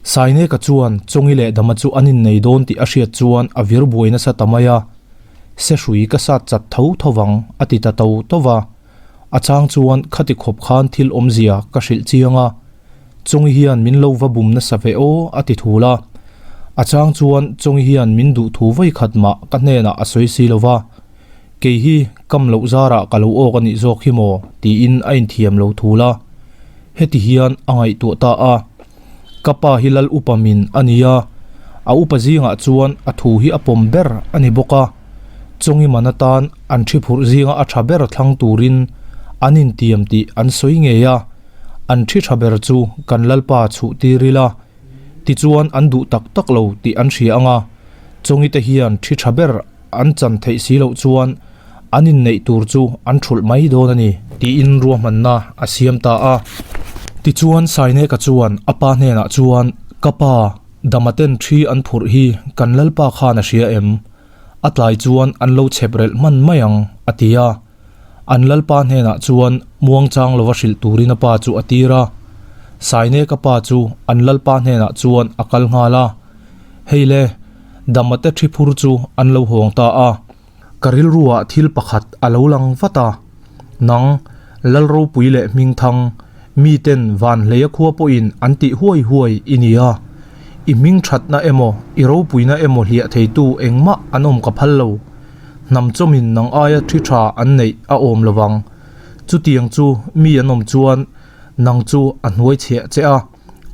Saineka chuan Chawngi leh Dama chu an innei dawn tih a hriat chuan a vir buai nasa ta mai a, Se hrui ka sat chat tho tho vang, a ti ta to to va. A chang chuan khati khawp khan thil awmzia ka hrilh chiang a, Chawngi hian min lo va bum nasa ve aw, a ti thul a. A chang chuan Chawngi hian min duh thu vawi khat mah ka hnenah a sawi si lo va, Kei hi kam loh zarah ka lo awk a nih zawk hi maw? tiin a inthiam lo thul a. Heti hian a ngaihtuah ta a, Ka pa hi lal upa min a ni a, a upa zingah chuan a thu hi a pawm ber a ni bawk a. Chawngi man atan an thi phurh zinga a tha ber thlang turin an intiam tih an sawi ngei a, an thi tha ber chu kan lalpa chhuh tir ila, tichuan an duh tak tak lo tih an hria ang a, Chawngi te hian thi tha ber an chan theih si loh chuan an inneih tur chu an thulh mai dawn a ni, tiin ruahmanna a siam ta a. Tichuan Saineka chuan a pa hnenah chuan, Ka pa, Damaten thi an phurh hi kan lalpa khan a hria em? A tlai chuan an lo chhep relh hman mai ang, a ti a. An lalpa hnenah chuan muangchang lova hrilh turin a pa chu a tir a. Saineka pa chu an lalpa hnenah chuan a kal nghal a. Hei le, Damate thi phur chu an lo hawng ta a. Ka rilruah thil pakhat a lo lang vat a, Nang, Lalropui leh Hmingthang, miten Vanhleia khua pawhin an tih huai huai i ni a. I hming thatna emaw, i ropuina emaw hliah theitu engmah an awm ka phal lo. Hnam chawmin nang aia thi tha an neih a awm lovang. Chutiang chu mi an awm chuan nang chu a hnuai chhiah che a.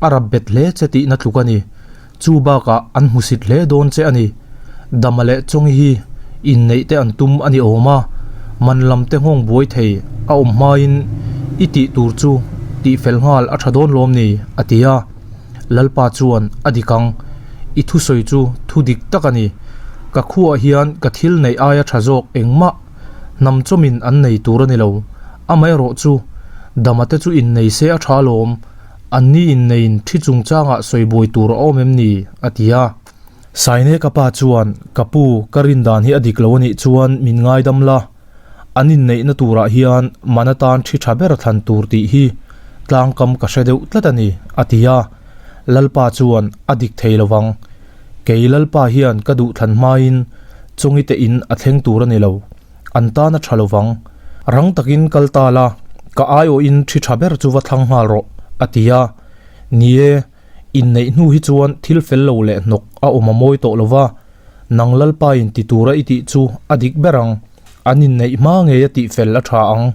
A rap bet hle che tihna tluk a ni. Chu bakah an hmusit hle dawn che a ni. Dama leh Chawngi hi inneih te an tum a ni awm a, man lam te nghawng buai thei a awm hmain i tih tur chu tih fel nghal a tha dawn lawm ni? a ti a. Lalpa chuan a dik ang. I thusawi chu thu dik tak a ni. Ka khuaah hian ka thil neih aia tha zawk engmah hnam chawmin an nei tur a ni lo. Amaherawh chu Dama te chu innei se a tha alawm. An ni inneiin thi chungchangah sawi buai tur a awm em ni? a ti a. Saine ka pa chuan, Ka pu, ka rin dan hi a dik lo a nih chuan min ngaidam la. An inneihna turah hian man atan thi tha ber thlan tur tih hi tlangkam ka hre deuh tlat a ni, a ti a. Lalpa chuan, A dik thei lo vang. Kei Lalpa hian ka duh thlan hmain chungite in a thleng tur a ni lo. An tan a tha lo vang. Rang takin kal ta la, ka aiawhin thi tha ber chu va thlang nghal rawh, a ti a. Ni e, inneih hnu hi chuan thil fel lo leh hnawk a awm a mawi tawh lo va, nang Lalpain ti tura i tih chu a dik ber ang, an inneih hma ngei a tih fel a tha ang,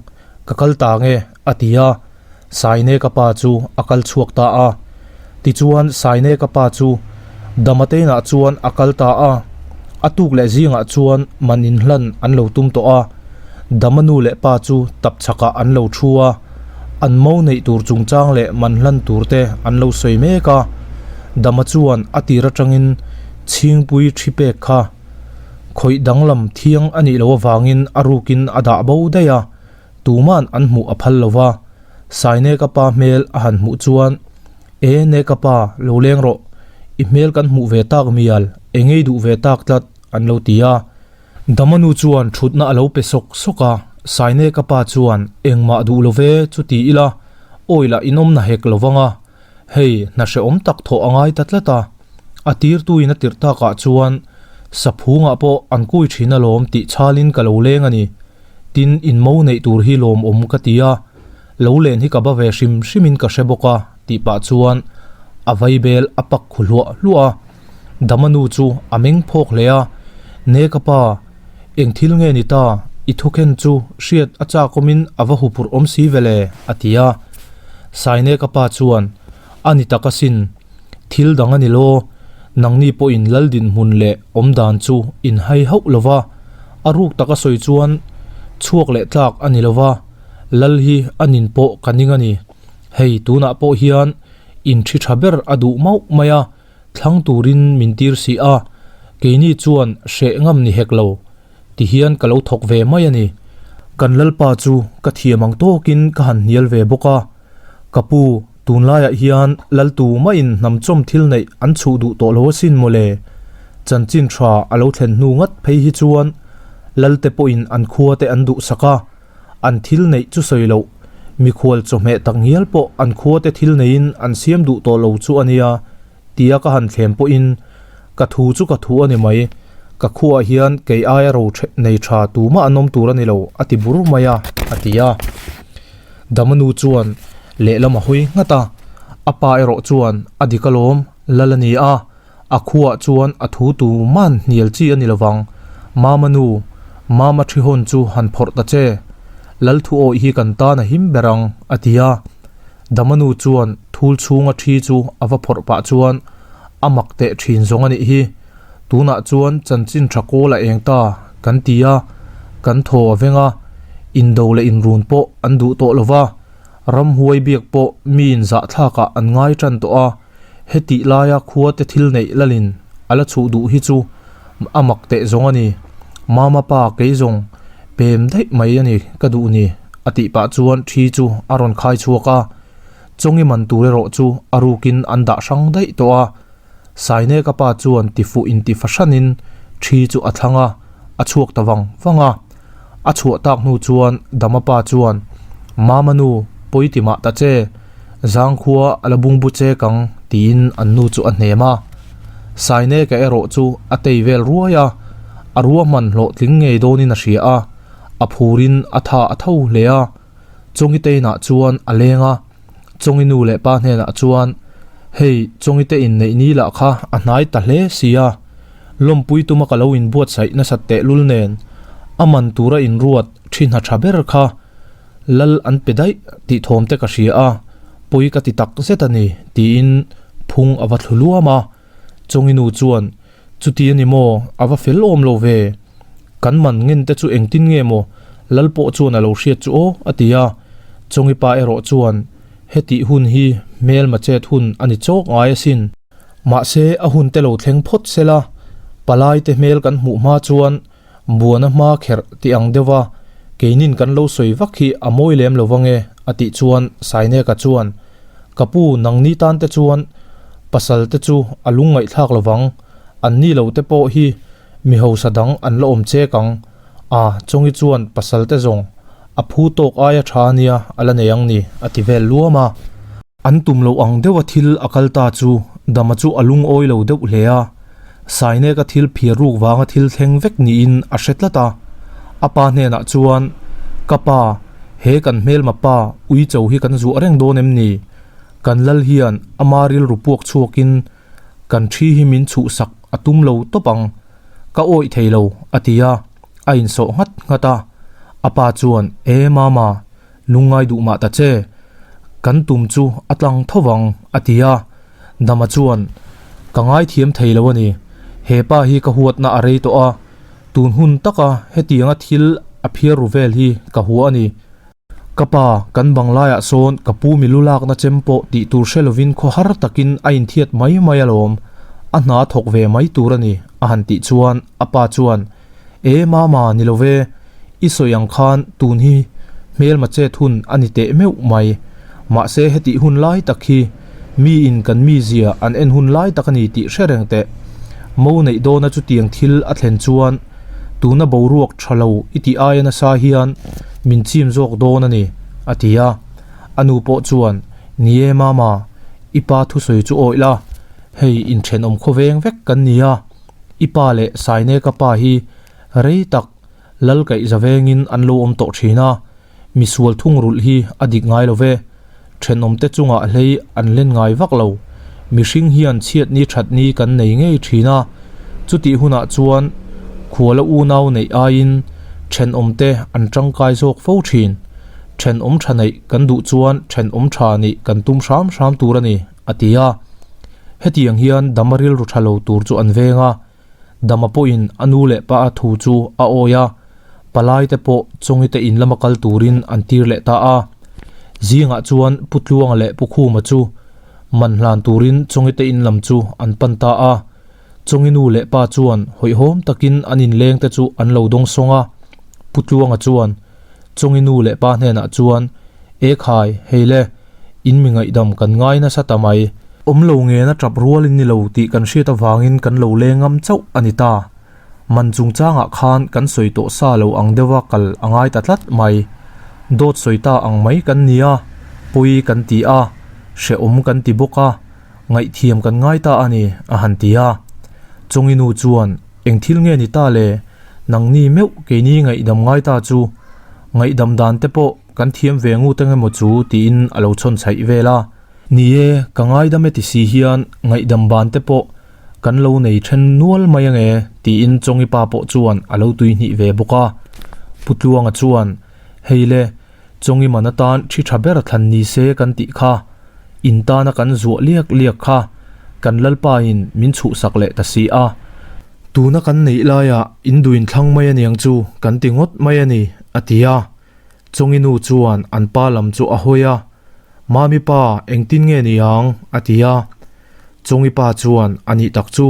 ka kal ta nge, a ti a. Saineka pa chu a kal chhuak ta a. Tichuan Saineka pa chu Damateinah chuan a kal ta a. A tuk leh zingah chuan man inhlan an lo tum tawh a. Dama nu leh pa chu tap chhakah an lo thu a. An mo neih tur chungchang leh man hlan tur te an lo sawi mek a. Dama chuan a tir atangin chhingpui thi pek kha khawih danglam thiang a nih loh avangin a rukin a dah bo daih a. Tuman an hmuh a phal lo va, Saineka pa hmel a han hmuh chuan, E Neka pa, lo leng rawh, i hmel kan hmuh ve tak mial, eng ei duh ve tak tlat, an lo ti a. Damanu chuan thutna a lo pe sawk sawk a, Saineka pa chuan, Engmah duh lo ve, chuti ila, awi lah inawmna hek lo vang a, hei, hna hrehawm tak thawh a ngai ta tlat a. A tirtuin a tirh takah chuan, Saphungah pawh an kui thin alawm tih chhalin ka lo leng a ni. Tin, in mo neih tur hi lawmawm ka ti a, lo len hi ka ba ve hrim hrimin ka hre bawk a, tih pah chuan a vaibel a pak khu hluah hluah a. Dama nu chu a meng phawk hle a, Ne ka pa, eng thil nge ni ta, i thukhen chu hriat a chakawmin a va huphurh awm si ve le, a ti a. Saine ka pa chuan, A ni tak asin, thil dang a ni law, nangni pawhin lal dinhmun leh awmdan chu in hai hauh lo va, A ruk taka sawi chuan chhuak leh tlak a ni lo va, Lal hi a nin pawh ka ning a ni. Hei tunah pawh hian in thi tha ber a duh mauh mai a, thlang turin min tir si a, keini chuan hreh ngam ni hek lo, ti hian ka lo thawk ve mai a ni. Kan Lalpa chu ka thiam ang tawkin ka han hnial ve bawk a, ka pu, Tunlaiah hian Laltu maiin hnamchawm thil neih an chhuh duh tawh lo asin mawle. Chanchin tha a lo thlen hnu ngat phei hi chuan Lalte pawhin an khua te an duhsak a, an thil neih chu sawi loh, mikhual chawhmeh tak ngial pawh an khua te thil neiin an siam duh tawh lo chu a nia. Tia ka han thlem pawhin ka thu chu ka thu a ni mai, ka khuaah hian kei aia ro nei tha tumah an awm tur a ni lo, a ti bur mai a, a ti a. Dama nu chuan lehlam a hawi nghat a, a pa erawh chuan a dik alawm, lal a ni a, a khuaah chuan a thu tuman hnial chi a ni lovang, Mama nu, Mama thi hawn chu han phawrh ta che, lal thu awih hi kan tan a him ber ang, a ti a. Dama nu chuan thul chhunga thi chu a va phawrh pah chuan a mak teh thin zawng a nih hi. Tunah chuan chanchin tha kawl a eng ta kan ti a, kan thaw a veng a, indo leh inrun pawh an duh tawh lo va, ramhuai biak pawh mi inzahthlakah an ngai tan tawh a, hetih laia khua te thil neih lalin a la chhuh duh hi chu a mak teh zawng a ni. Mama pa kei zawng pem daih mai a ni ka duh ni a tih pah chuan thi chu a rawn khai chhuak a, Chawngi man tur erawh chu a rukin an dah hrang daih tawh a. Saineka pa chuan tifuh inti fahranin thi chu a thlang a, a chhuak ta vang vang a. A chhuah tak hnu chuan Dama pa chuan, Mama nu, pawi ti mah ta che, zangkhua a la bungbu che kang, tiin an nu chu a hnem a. Saineka erawh chu a tei vel ruai a, a ruahman hlawhtling ngei dawnin a hria a, a phurin a tha a tho hle a. Chawngi teinah chuan a leng a, Chawngi nu leh pa hnenah chuan, Hei, Chawngi te inneih ni lah kha a hnai ta hle si a, lawmpui tuma ka lo inbuatsaih nasat tehlul nen, a man tura inruat thi hna tha ber kha lal an pe daih tih thawm te ka hria a, pawi ka ti tak zet a ni, tiin phung a va thlu luam a. Chawngi nu chuan, Chuti a ni maw? A va fel awm lo ve. Kan man ngen te chu engtin nge maw? Lal pawh chuan a lo hriat chu aw, a ti a. Chawngi pa erawh chuan, Hetih hun hi hmelma chet hun a ni chawk ngai asin. Mahse, a hun te lo thleng phawt se la, palai te hmel kan hmuh hma chuan buana hma kherh tih ang deuh a, keinin kan lo sawi vak hi a mawi lem lo vang e, a tih chuan Saineka chuan, Ka pu, nangni tan te chuan pasal te chu a lungngaihthlak lo vang, an ni lo te pawh hi mi hausa dang an la awm chek ang, a, Chawngi chuan pasal te zawng a phu tawk aia tha ania a la nei ang ni, a ti vel luam a. An tum loh ang deuha thil a kal ta chu Dama chu a lungawi lo deuh hle a, Saineka thil phiar ruk vanga thil thleng vek niin a hre tlat a. A pa hnenah chuan, Ka pa, he kan hmelma pa Uicho hi kan zuah reng dawn em ni? Kan lal hian ama rilru puak chhuakin kan thi hi min chhuhsak a tum lo tawp ang, ka awih thei lo, a ti a, a insawh nghat nghat a. A pa chuan, E mama, Lungngai duh mah ta che, kan tum chu a tlang tho vang, a ti a. Dama chuan, Ka ngaithiam thei lo a ni, he pa hi ka huatna a rei tawh a, tun hun taka hetianga thil a phiar ru vel hi ka hua a ni. Ka pa, kan banglaiah sawn ka pu milu lakna chem pawh tih tur hre lovin khawhar takin a inthiat mai mai alawm, a hna thawk ve mai tur a ni, a han tih chuan a pa chuan, E mama ni lo ve, i sawi ang khan tun hi hmelma chet hun a ni teh meuh mai. Mahse hetih hun lai tak hi miin kan mizia an en hun lai tak a ni tih hre reng teh. Mo neih dawna chutiang thil a thlen chuan tuna boruak tha lo i tih aia nasa hian min chim zawk dawn a ni, a ti a. A nu pawh chuan, Ni e mama, i pa thusawi chu awih la, hei inthenawm khawveng vek kan ni a. I pa leh Saineka pa hi rei tak lal kaih za vengin an lo awm tawh thin a, misual thungrulh hi a dik ngai lo ve. Thenawmte chungah hlei an len ngai vak lo. Mihring hian chhiatni thatni kan nei ngei thin a, chutih hunah chuan khuala unau neih aiin thenawmte an tangkai zawk fo thin. Thenawm tha neih kan duh chuan thenawm tha nih kan tum hram hram tur a ni, a ti a. Hetiang hian Dama rilru tha lo tur chu an veng a, Dama pawhin a nu leh pa a thu chu a awi a, palai te pawh Chawngi te in lama kal turin an tir leh ta a. Zingah chuan Pu Tluanga leh Pu Khuma chu man hlan turin Chawngi te in lam chu an pan ta a. Chawngi nu leh pa chuan hawihhawm takin an inleng te chu an lo dawng sawng a. Pu Tluanga chuan Chawngi nu leh pa hnenah chuan, E khai, hei le, in mi ngaihdam kan ngai nasa ta mai. Awm lo ngena tap rual in ni lo tih kan hriat avangin kan lo leng ngam chauh a ni ta. Man chungchangah khan kan sawi tawh sa lo ang deuha kal a ngai ta tlat mai. Dawt sawi ta ang mai kan ni a, pawi kan ti a, hrehawm kan ti bawk a. Ngaihthiam kan ngai ta a ni, a han ti a. Chawngi nu chuan, Eng thil nge ni ta le? Nangni meuh keini ngaihdam ngai ta chu ngaihdam dan te pawh kan thiam ve ngut eng emaw chu tiin a lo chhawn chhaih vel a. Ni e, ka ngaidam e ti si hian ngaihdam ban te pawh kan lo nei then nual mai ange tiin Chawngi pa pawh chuan a lo tuihnih ve bawk a. Pu Tluanga chuan, Hei le, Chawngi man atan thi tha ber thlan ni se kan tih kha, in tana kan zuah liak liak kha kan Lalpa in min chhuhsak leh ta si a. Tuna kan neih laiah in duin thlang mai aniang chu kan ti ngawt mai a ni, a ti a. Chawngi nu chuan an pa lam chu a hawi a, Mami pa, engtin nge ni ang? a ti a. Chawngi pa chuan, A nih tak chu.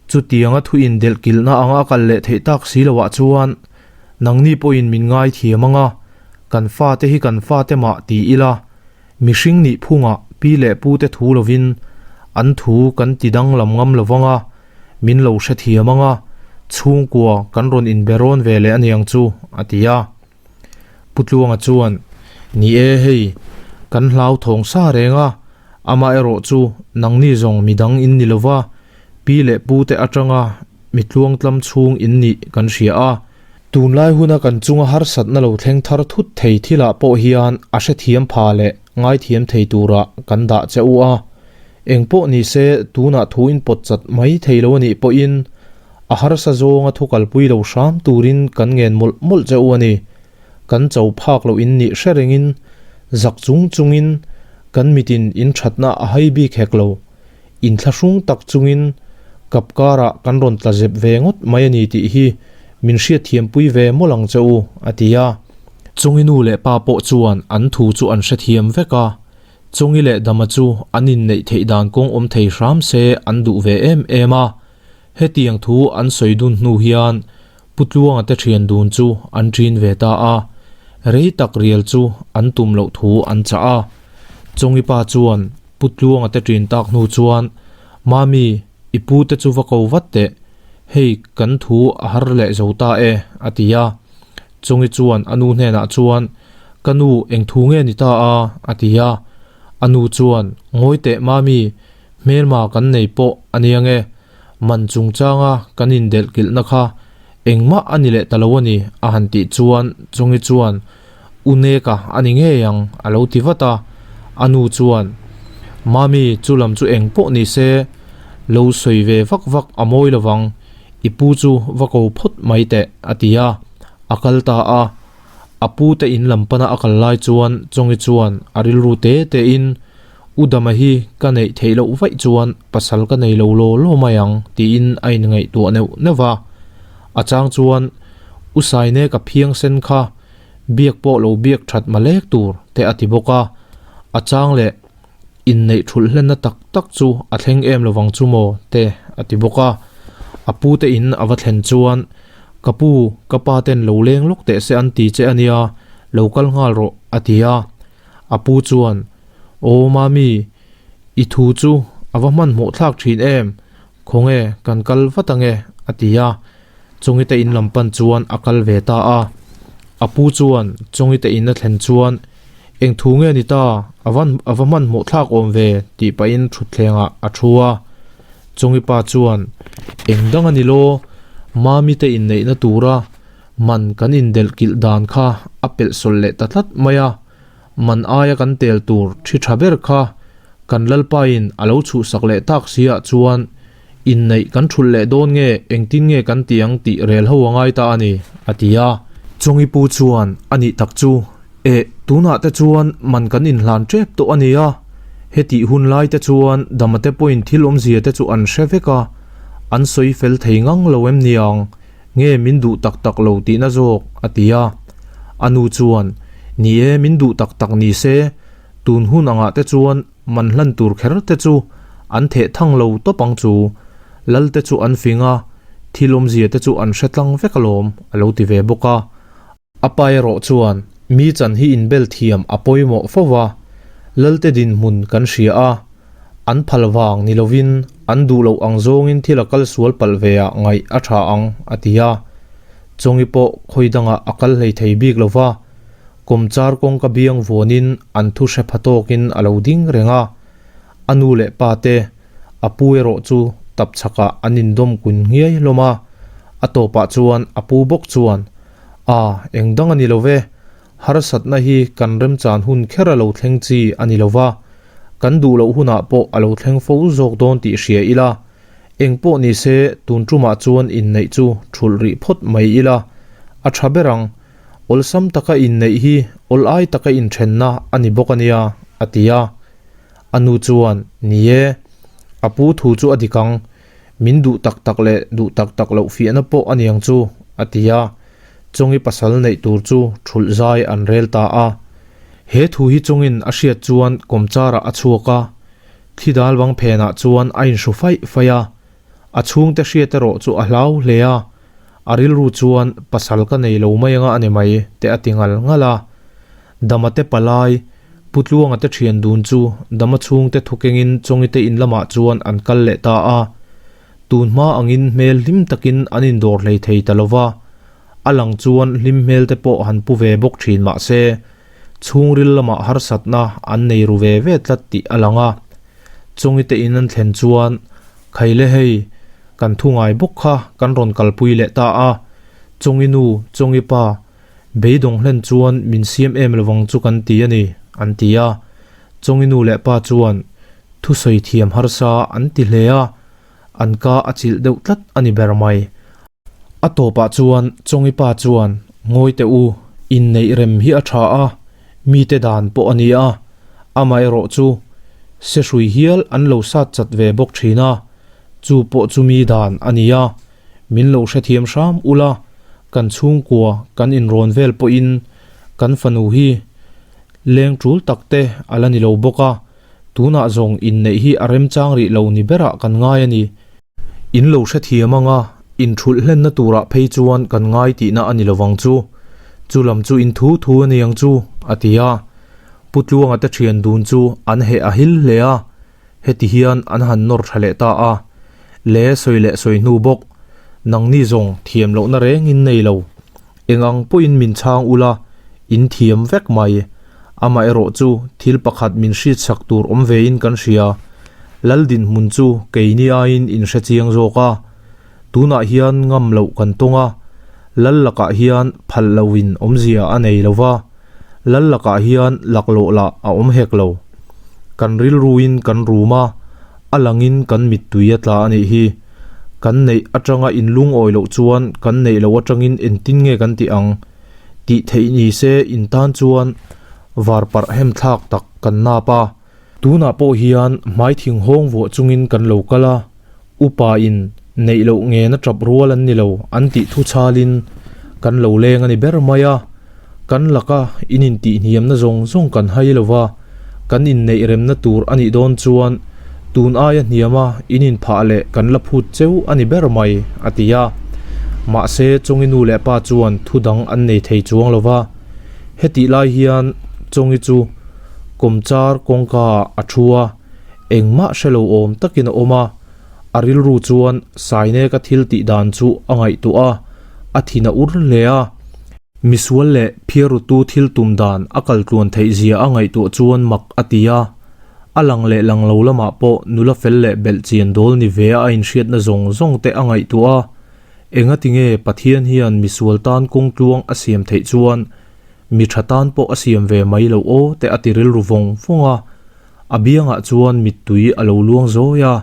Chutianga thu indelh kilhna anga a kal leh theih tak si loah chuan nangni pawhin min ngaithiam ang a, kan fate hi kan fate mah ti ila, mihring nih phungah pi leh pute thu lovin an thu kan ti danglam ngam lo vang a, min lo hrethiam ang a, chhungkua kan rawn inbe rawn ve leh aniang chu, a ti a. Pu Tluanga chuan, Ni e hei, kan hlauthawng sa reng a, amaherawh chu nangni zawng midang in ni lova, pi leh pute atanga mi tluangtlam chhung in nih kan hria a. Tunlai huna kan chunga harsatna lo thleng thar thut thei thilah pawh hian a hrethiam pha leh ngaithiam thei turah kan dah che u a. Engpawh nise tunah thu in pawt chat mai thei lo a nih pawhin a harsa zawnga thu kalpui lo hram turin kan ngen mawlh mawlh che u a ni. Kan cho phak loh in nih hre rengin zak chung chungin kan mitin in thatna a hai bik hek lo. Inthlahrung tak chungin kap karah kan rawn tla zep ve ngawt mai a ni tih hi min hriatthiampui ve mawlh ang che u, a ti a. Chungi nu leh pa pawh chuan an thu chu an hrethiam vek a, Chungi leh Dama chu an inneih theih dan kawng awm thei hram se an duh ve em em a. Hetiang thu an sawi dun hnu hian Pu Tluanga te thian dun chu an ṭin ve ta a, rei tak rial chu an tum loh thu an chah a. Chawngi pa chuan Pu Tluanga te ṭin tak hnu chuan, Mami, i pu te chu va ko vat teh, hei kan thu a har leh zo ta e, a ti a. Chawngi chuan a nu hnenah chuan, Ka nu, eng thu nge ni ta a? a ti a. A nu chuan, Ngawi teh Mami, hmelma kan nei pawh a nia nge? Man chungchanga kan indelh kilhna kha engmah a ni leh ta lo a ni, a han tih chuan Chungi chuan, U Neka a ni ngei ang, a lo ti vat a. A nu chuan, Mami, chu lam chu eng pawh ni se, lo sawi ve vak vak a mawi lo vang, i pu chu va ko phawt mai teh, a ti a. A kal ta a. A pu te in lam pana a kal lai chuan Chungi chuan a rilru te tein, U Dama hi ka neih theih loh vaih chuan pasal ka nei lo law law mai ang tiin a inngaihtuah neuh neuh va. A chang chuan U Saine ka phiang sen kha biak pawh lo biak that malek tur te a ti bawk a. A chang leh inneih thulh hlenna tak tak chu a thleng em lovang chu maw te a ti bawk a. A pu te in a va thlen chuan Ka pu, ka pa ten lo leng lawk teh se an ti che a nia, lo kal nghal rawh a ti a. A pu chuan, Aw Mami, i thu chu a va hmanhmawh thlak thin em? Khawnge kan kal vat ange? a ti a. Chungite in lam pan chuan a kal ve ta a. A pu chuan Chungite in a thlen chuan, Eng thu nge ni ta? A va a va hmanhmawh thlak awm ve tih pahin thutthlengah a thu a. Chungi pa chuan, Eng dang a ni law? Mami te inneihna tura Man kan indelh kilh dan kha a pelh sawlh leh ta tlat mai a, man aia kan tel tur thi tha ber kha kan Lalpain a lo chhuhsak leh tak si ah chuan inneih kan thulh leh dawn nge engtin nge kan ti ang tih rel ho a ngai ta a ni, a ti a. Chawngi pu chuan a nih tak chu, Eh, tunah te chuan man kan inhlan tep tawh a nia, hetih hun lai te chuan Damate pawhin thil awmzia te chu an hre vek a, an sawi fel thei ngang lo em niang? Nge min duh tak tak lo tihna zawk? a ti a. A nu chuan, Ni e, min duh tak tak ni se, tun hun angah te chuan man hlan tur kher te chu an theh thang lo tawp ang chu. Lal te chu an fing a, thil awmzia te chu an hre tlang vek alawm, a lo ti ve bawk a. A pa erawh chuan, Mi chan hi inbel thiam a pawimawh fo va, Lalte dinhmun kan hria a, an phal vang ni lovin an duh loh ang zawngin thil a kal sual palh ve ah ngaih a tha ang, a ti a. Chawngi pawh khawi dangah a kal hlei thei bik lo va, kawmchar kawngka biang vuanin an thu hre pha tawkin a lo ding reng a. A nu leh pa te, a pu erawh chu tapchhakah an indawm kun nghiai hlawm a. A tawpah chuan a pu bawk chuan, A, eng dang a ni lo ve. Harsatna hi kan remchan hun kher a lo thleng chi a ni lo va, kan duh loh hunah pawh a lo thleng fo zawk dawn tih hria ila. Eng pawh ni se, tun tumah chuan inneih chu thulh rih phawt mai ila, a tha ber ang. Awlsam taka inneih hi awl ai taka inthenna a ni bawk a nia, a ti a. A nu chuan, Ni e, a pu thu chu a dik ang. Min duh tak tak leh duh tak tak loh fiahna pawh a niang chu, a ti a. Chawngi pasal neih tur chu thulh zai an rel ta a. He thu hi chawngin a hriat chuan kawmcharah a chhuak a, thli dal bang phenah chuan a inhru faih faih a. A chhungte hriat erawh chu a hlau hle a, a rilru chuan pasal ka nei lo mai anga a ni mai te a ti ngal ngal a. Dama te palai, Pu Tluanga te thian dun chu Dama chhungte thukengin Chawngite in lamah chuan an kal leh ta a. Tun hma angin hmel hlim takin an indawr hlei thei ta lo va, a lang chuan hlim hmel te pawh han pu ve bawk thin mah se, chhungril lamah harsatna an nei ru ve ve tlat tih a lang a. Chawngite in an thlen chuan, Khaile hei, kan thu ngai bawk kha kan rawn kalpui leh ta a, Chawngi nu, Chawngi pa, beidawng hlen chuan min siam em lovang chu kan ti a ni, an ti a. Chawngi nu leh pa chuan, Thusawi thiam harsa an ti hle a, an ka a chilh deuh tlat a ni ber mai. A tawpah chuan Chawngi pa chuan, Ngawi teh u, inneih rem hi a tha a, mite dan pawh a ni a, amaherawh chu sehrui hial an lo sat chat ve bawk thin a, chu pawh chu mi dan a ni a, min lo hrethiam hram ula, kan chhungkua kan inrawn vel pawhin kan fanu hi leng tul tak te a la ni lo bawk a, Tunah zawng inneih hi a remchang rih lo ni berah kan ngai a ni. In lo hrethiam anga inthulh hlenna turah phei chuan kan ngai tihna a ni lovang chu. Chu lam chu in thu thu a ni ang chu, a ti a. Pu Tluanga te thian dun chu an heh a hil hle a, heti hian an han nawr tha leh ta a. Le sawi leh sawi hnu bawk, nangni zawng thiam lohna reng in nei lo. Eng ang pawhin min chhang ula, in thiam vek mai. Amaherawh chu thil pakhat min hriatsak tur awm vein kan hria. Lal dinhmun chu keini aiin in hre chiang zawk a. Tunah hian ngam loh kan tawng a, Lal lakah hian phal loin awmzia a nei lo va, Lal lakah hian laklawh lah a awm hek lo. Kan rilruin kan rum a, a langin kan mittui a tla a nih hi. Kan neih atanga in lungawi loh chuan kan neih loh atangin engtin nge kan tih ang? Tih theih ni se in tan chuan var parh hem thlak tak kan nap a. Tunah pawh hian hmai thing hawng vuah chungin kan lo kal a, upa in neih loh ngena tap rual an ni lo an tih thu chhalin kan lo leng a ni ber mai a. Kan laka in intihhniamna zawng zawng kan hai lo va, kan inneih remna tur a nih dawn chuan tun aia hniama in inphah leh kan la phut cheu a ni ber mai, a ti a. Mahse, Chawngi nu leh pa chuan thu dang an nei thei chuang lo va. Hetih lai hian Chawngi chu kawmchar kawngkaah a thu a, engmah hre lo awm takin a awm a. A rilru chuan Saineka thil tih dan chu a ngaihtuah a, a thin a ur hle a. Misual leh phiarrutu thil tum dan a kal tluan theih zia a ngaihtuah chuan mak a ti a, a lang leh lang lo lamah pawh nula fel leh belh chian dawl ni ve a inhriatna zawng zawng te a ngaihtuah a, engati nge Pathian hian misual tan kawng tluang a siam theih chuan mi tha tan pawh a siam ve mai loh aw te a ti rilru vawng vawng a, a biangah chuan mittui a lo luang zawi a,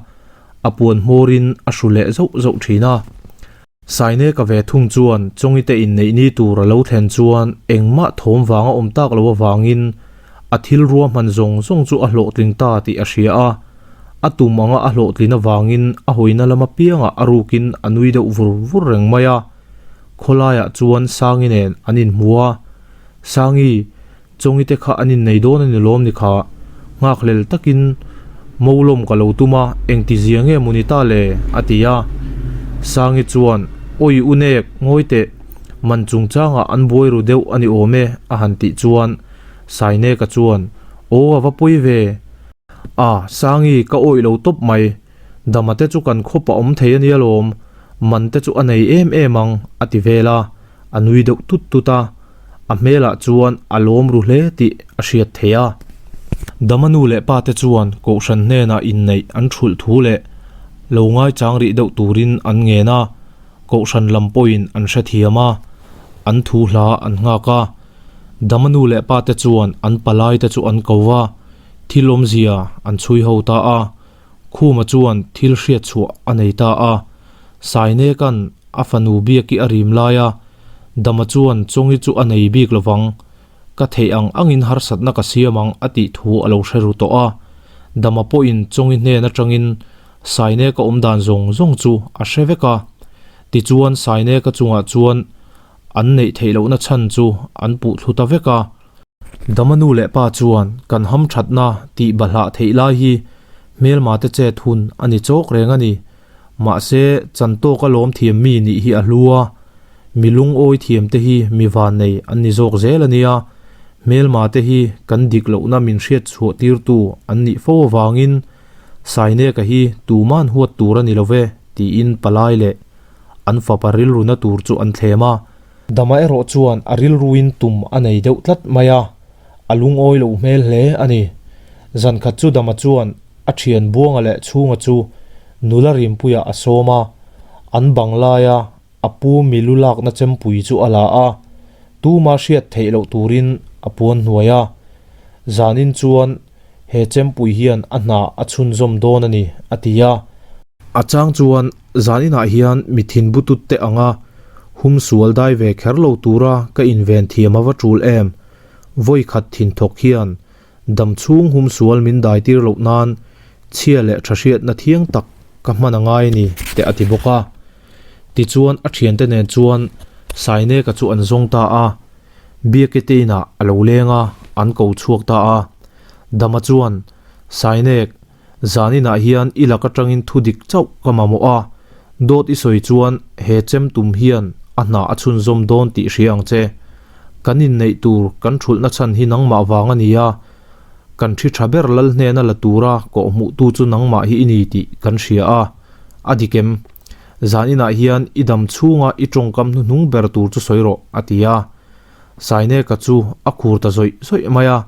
a puan hmawrin a hru leh zauh zauh thin a. Saineka ve thung chuan Chawngite inneih ni tur a lo thlen chuan engmah thawm vang a awm tak lo avangin a thil ruahman zawng zawng chu a hlawhtling ta tih a hria a, a tum anga a hlawhtlin avangin a hawina lam apiangah a rukin a nui deuh vur vur reng mai a. Khawlaiah chuan Sangi nen an inhmu a, Sangi, Chawngite kha an innei dawn a ni lawm ni kha? Nghakhlel takin Molawm ka lo tum a, engti zia nge maw ni ta le? a ti a. Sangi chuan, Awi u nek, ngawi teh, man chungchangah an buai ru deuh a ni awm e, a han tih chuan Saineka chuan, Aw a va pawi ve. A, Sangi, ka awih lo tawp mai. Dama te chu kan khawp a awm thei a nia lawm, man te chu a nei em em ang, a ti vel a, a nui deuh tut tut a. A hmelah chuan a lawm ru hle tih a hriat theih a. Dama nu leh pa te chuan Kohhran hnenah inneih an thulh thu leh lo ngaichang rih deuh turin an ngen a, Kohhran lam pawhin an hrethiam a, an thu hla an nghak a. Dama nu leh pa te chuan an palai te chu an ko va, thil awmzia an chhui ho ta a. Khuma chuan thil hriat chhuah a nei ta a. Saineka'n a fanu biaki a rim lai a, Dama chuan Chawngi chu a nei bik lovang, ka theih ang angin harsatna ka siam ang a tih thu a lo hre ru tawh a. Dama pawhin Chawngi hnen atangin Saineka awm dan zawng zawng chu a hre vek a. Tichuan Saineka chungah chuan an neih theih lohna chhan chu an puh thlu ta vek a. Dama nu leh pa chuan kan hamthatna tih bahlah theih lai hi hmelma te chet hun a ni chawk reng a ni. Mahse, chan tawka lawm thiam mi nih hi a hlu a, mi lungawi thiam te hi mi vannei an ni zawk zel a nia. Hmelma te hi kan dik lohna min hriat chhuah tirtu an nih fo avangin Saineka hi tuman huat tur a ni lo ve tiin palai leh an fapa rilruna tur chu an thlem a. Dama erawh chuan a rilruin tum a nei deuh tlat mai a, a lungawi loh hmel hle a ni. Zan khat chu Dama chuan a thian Buanga leh Chhunga chu nula rimpuiah a sawm a, an bang laia a pu milu lakna chempui chu a la a, tuma hriat theih loh turin a puan hnuai a. Zanin chuan he chempui hian a hna a chhunzawm dawn a ni, a ti a. A chang chuan zaninah hian mi thin butut te anga hum sual dai ve kher lo tura ka inven thiam a va tul em? Vawi khat thin thawk hian dam chhung hum sual min dai tir loh nan chhia leh tha hriatna thiang tak ka hman a ngai a ni te a ti bawk a. Tichuan a thiante nen chuan Saineka chu an zawng ta a, Biake te inah a lo leng a, an ko chhuak ta a. Dama chuan Sainek, Zaninah hian i lak atangin thu dik chauh ka mamawh a, dawt i sawi chuan he chem tum hian a hna a chhunzawm dawn tih hria ang che. Kan inneih tur kan thulhna chhan hi nangmah vang a ni a, kan thi tha ber lal hnena la tura kawhhmuhtu chu nangmah hi i ni tih kan hria a, a dik em? Zaninah hian i dam chhunga i tawngkam hnuhnung ber tur chu sawi rawh, a ti a. Saineka chu a khur ta zawih zawih mai a,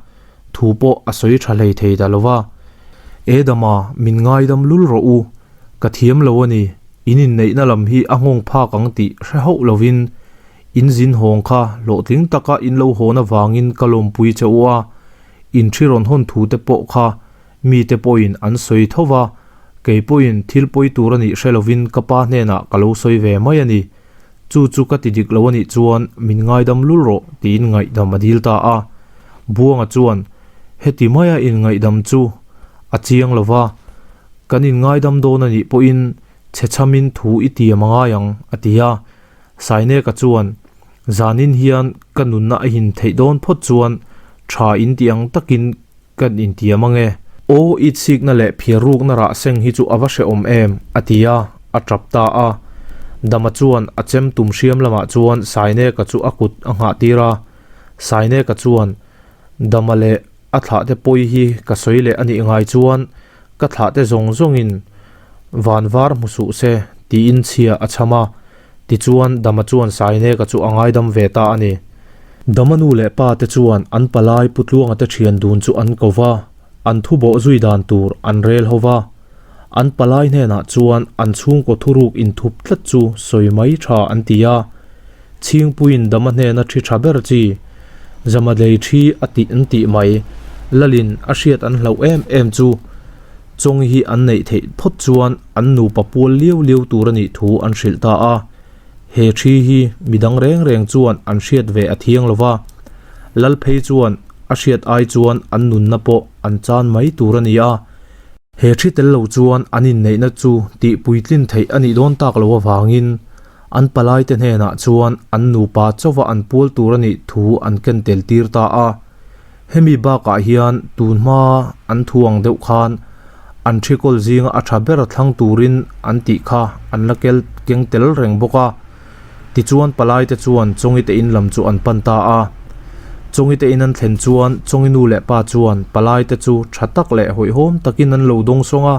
thu pawh a sawi tha hlei thei ta lo va. Edama, min ngaidam lul rawh u, ka thiam lo a ni, in inneihna lam hi a nghawng phak ang tih hre hauh lovin in zin hawng kha hlawhtling taka in lo hawn avangin ka lawmpui che u a, in thi rawn hawn thu te pawh kha mite pawhin an sawi tho va, kei pawhin thil pawi tur a nih hre lovin ka pa hnenah ka lo sawi ve mai a ni. Chu chu ka ti dik lo a nih chuan min ngaidam lul rawh tiin ngaihdam a dil ta a. Buanga chuan, Heti maia inngaihdam chu a chiang lo va, kan inngaidam dawn a nih pawhin chhe chhamin thu i tiam a ngai ang, a ti a. Saineka chuan, Zanin hian ka nunna a hin theih dawn phawt chuan tha in ti ang takin kan intiam ang e. Aw, itsikna leh phiarrukna rah seng hi chu a va hrehawm em, a ti a, a tap ta a. Dama chuan a chem tum hriam lamah chuan Saineka chu a kut a nghah tir a. Saineka chuan, Dama leh a thlahte pawi hi ka sawi leh a nih ngai chuan ka thlahte zawng zawngin van var hmu suh se, tiin chhia a chham a. Tichuan, Dama chuan Saineka chu a ngaidam ve ta a ni. Dama nu leh pa te chuan an palai Pu Tluanga te thian dun chu an ko va, an thu bawh zui dan tur an rel ho va. An palai hnenah chuan an chhungkaw thuruk inthup tlat chu sawi mai tha an ti a. Chhingpuiin Dama hnena thi tha ber chi, Zamadlei thi a tih an tih mai, Lalin a hriat an hlauh em em chu Chawngi hi an neih theih phawt chuan an nupa pual liau liau tur a nih thu an hrilh ta a. He thi hi midang reng reng chuan an hriat ve a thiang lo va, Lalphei chuan a hriat ai chuan an nunna pawh an chan mai tur a ni a. He thi tel lo chuan an inneihna chu tih puitlin theih a nih dawn tak lo avangin an palaite hnenah chuan an nupa chauva an pual tur a nih thu an ken tel tir ta a. Hemi bakah hian tun hma an thu ang deuh khan an thikawl zinga a tha ber thlang turin an tih kha an la kel keng tel reng bawk a. Tichuan palaite chuan Chawngite in lam chu an pan ta a. Chawngite in an thlen chuan Chawngi nu leh pa chuan palaite chu tha tak leh hawihhawm takin an lo dawng sawng a.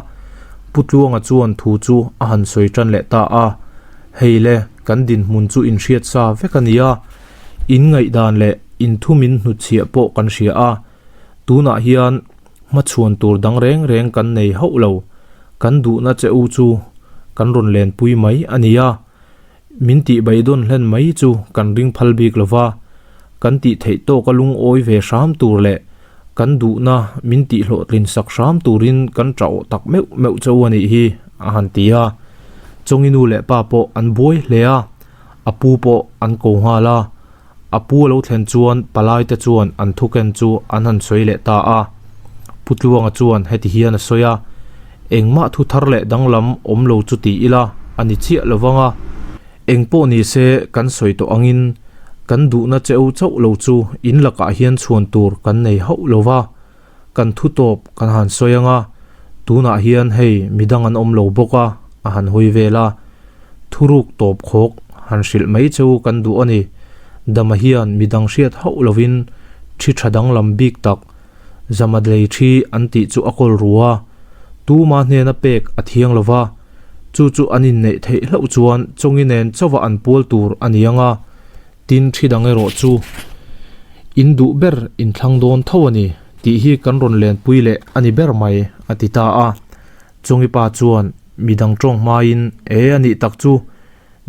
Pu Tluanga chuan thu chu a han sawi tan leh ta a. Hei le, kan dinhmun chu inhriat sa vek a ni a. In ngaihdan leh in thu min hnutchhiah pawh kan hria a, tunah hian Hmachhuan tur dang reng reng kan nei hauh lo. Kan duhna che u chu kan rawn lenpui mai a nia. Min tih beidawn hlen mai chu kan ring phal bik lo va, kan tih theih tawka lungawi ve hram tur leh kan duhna min tih hlawhtlin sak hram turin kan tah awh tak meuh meuh che u a nih hi, a han ti a. Chawngi nu leh pa pawh an buai hle a, a pu pawh an ko nghal a. A pu a lo thlen chuan palai te chuan an thuken chu an han sawi leh ta a. Pu Tluanga chuan heti hian a sawi a, Engmah thu thar leh danglam awm lo chu ti ila a ni chiah lo vang a. Eng pawh ni se kan sawi tawh angin kan duhna cheu chauh lo chu in lakah hian chhuan tur kan nei hauh lo va. Kan thu tawp kan han sawi ang a, tunah hian hei midang an awm lo bawk a, a han hawi vel a. Thuruk tawp khawk han hrilh mai cheu kan duh a ni. Dama hian midang hriat hauh lovin thi tha danglam bik tak Zamadlei thi an tih chu a kawl ru a, tuma hnena pek a thiang lo va, chu chu an inneih theih hlauh chuan chawngi nen chauha an pual tur a ni ang a. Tin, thi dang erawh chu in duh ber in thlang dawn tho a ni tih hi kan rawn lenpui leh a ni ber mai, a ti ta a. Chungi pa chuan mi dang tawng hmaiin, E, a nih tak chu,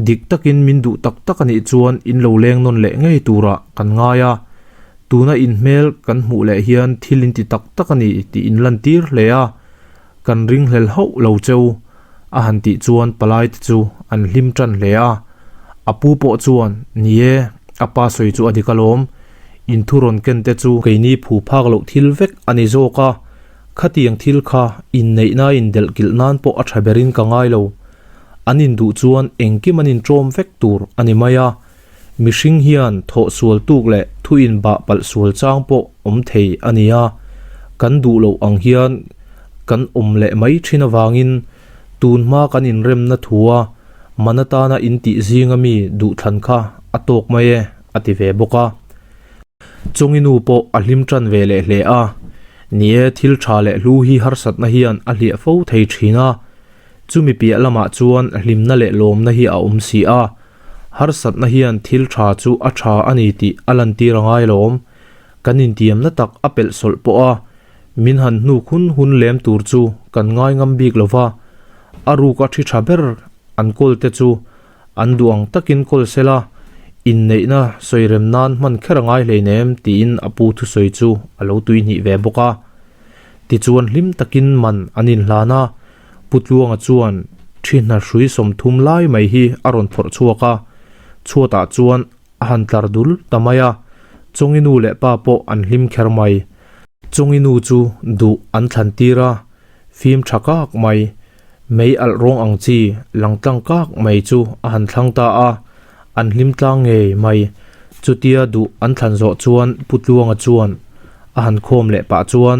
dik takin min duh tak tak a nih chuan in lo leng nawn leh ngei turah kan ngai a. Tuna in hmel kan hmuh leh hian thil in ti tak tak a ni tih in lantir hle a. Kan ringhlel hauh lo cheu, a han tih chuan palai te chu an hlim tan hle a. A pu pawh chuan, Ni e, a pa sawi chu a dik alawm. In thu rawn ken te chu keini phu phak loh thil vek a ni zawk a, khatiang thil kha inneihna indelh kilh nan pawh a tha berin ka ngai lo. An induh chuan engkim an inṭawm vek tur a ni mai a. Mihring hian thawh sual tuk leh thu inbah palh sual chang pawh awm thei a ni a, kan duh loh ang hian kan awm leh mai thin avangin tun hma kan inremna thua man atana intih zinga mi duhthlan kha a tawk mai e, a ti ve bawk a. Chawngi nu pawh a hlim tan ve leh hle a, ni e thil tha leh hlu hi harsatna hian a hliah fo thei thin a, chumi piah lamah chuan hlimna leh lawmna hi a awm si a, Harsatna hian thil tha chu a tha a ni tih a lantir a ngai lawm. Kan intiamna tak a pelh sawlh pawh a, min han hnuk hun hun lem tur chu kan ngai ngam bik lo va. A ruk a thi tha ber an kawl te chu an duh ang takin kawl sela, inneihna sawirem nan hman kher a ngai hleinem tiin a pu thusawi chu a lo tuihnih ve bawk a. Tichuan hlim takin man an inhlan a, Pu Tluanga chuan thi hna hrui 30 lai mai hi a rawn phawrh chhuak a, chhuatah chuan a han tlar dul ta mai a, Chawngi nu leh pa pawh an hlim kher mai. Chawngi nu chu duh an thlan tir a, fim tha kak mai, mei alh rawng ang chi lang tlang kak mai chu a han thlang ta a, an hlim tlang ngei mai. Chutia duh an thlan zawh chuan Pu Tluanga chuan a han khawm leh pah chuan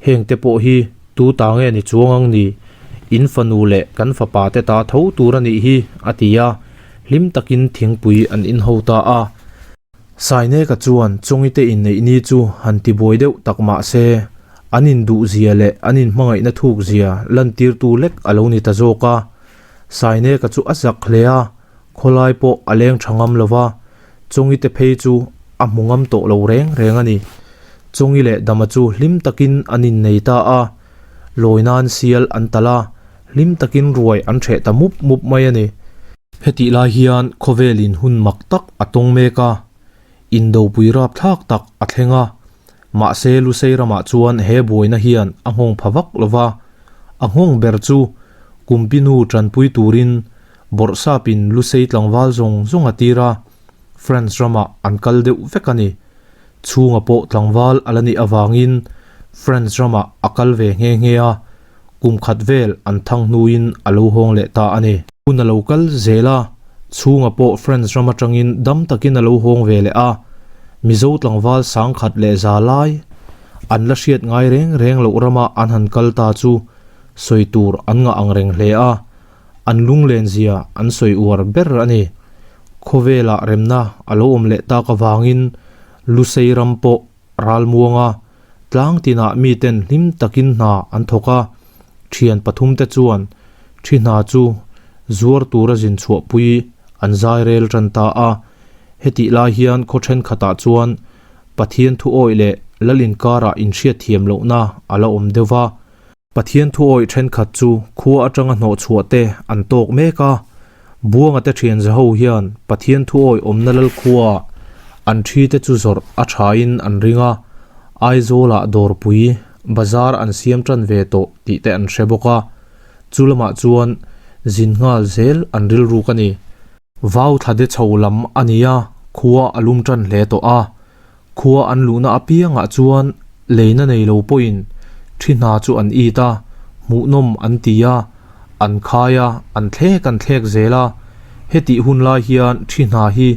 Heng te pawh hi tu ta nge ni chuang ang ni? In fanu leh kan fapa te ta tho tur a nih hi, a ti a. Hlim takin thingpui an in ho ta a. Saineka chuan Chawngite inneih ni chu han ti buai deuh tak mah se, an induh zia leh an inhmangaihna thuk zia lantirtu lek a lo ni ta zawk a. Saineka chu a zak hle a, khawlai pawh a leng tha ngam lo va, Chawngite phei chu a hmu ngam tawh lo reng reng a ni. Chawngi leh Dama chu hlim takin an innei ta a, lawi nan sial an talh a, hlim takin ruai an hreh ta mup mup mai a ni. Hetih lai hian khawvelin hun mak tak a tawng mek a, indopui rapthlak tak a thleng a, mahse Lusei ramah chuan he buaina hian a nghawng pha vak lo va, a nghawng ber chu Kumpinu tanpui turin Bawrhsapin Lusei tlangval zawng zawng a tir a, France ramah an kal deuh vek a ni. Chhunga pawh tlangval a la nih avangin France ramah a kal ve nghe nghe a, kum khat vel an thang hnuin a lo hawng leh ta a ni. Hun a lo kal zel a, Chhunga pawh France ram atangin dam takin a lo hawng ve leh a, Mizo tlangval sangkhat leh za lai an la hriat ngai reng reng loh rama an han kal ta chu sawi tur an ngah ang reng hle a, an lunglen zia an sawi uar ber a ni. Khawvelah remna a lo awm leh tak avangin Lusei ram pawh ral muang a, tlang tinah miten hlim takin hna an thawk a, thian pathumte chuan thi hna chu zuar tura zin chhuahpui an zai rel tan ta a. Hetih lai hian khaw thenkhatah chuan Pathian thu awih leh Lal inkarah inhriatthiam lohna a la awm deuh va. Pathian thuawih thenkhat chu khua atanga hnawhchhuah te an tawk mek a. Buanga te thian zaho hian Pathian thuawih awmna Lal khuaah an thi te chu zawrh a thain an ring a, Aizawlah dawrpui, bazar an siam tan ve tawh tih te an hre bawk a. Chu lamah chuan zin nghal zel an rilruk a ni. Vau thla de chho lam a ni a, khua a lum tan hle tawh a. Khua an luhna apiangah chuan leina nei lo pawhin thi hna chu an it a, hmuhnawm an ti a, an khai a, an thlek an thlek zel a. Hetih hun lai hian thi hna hi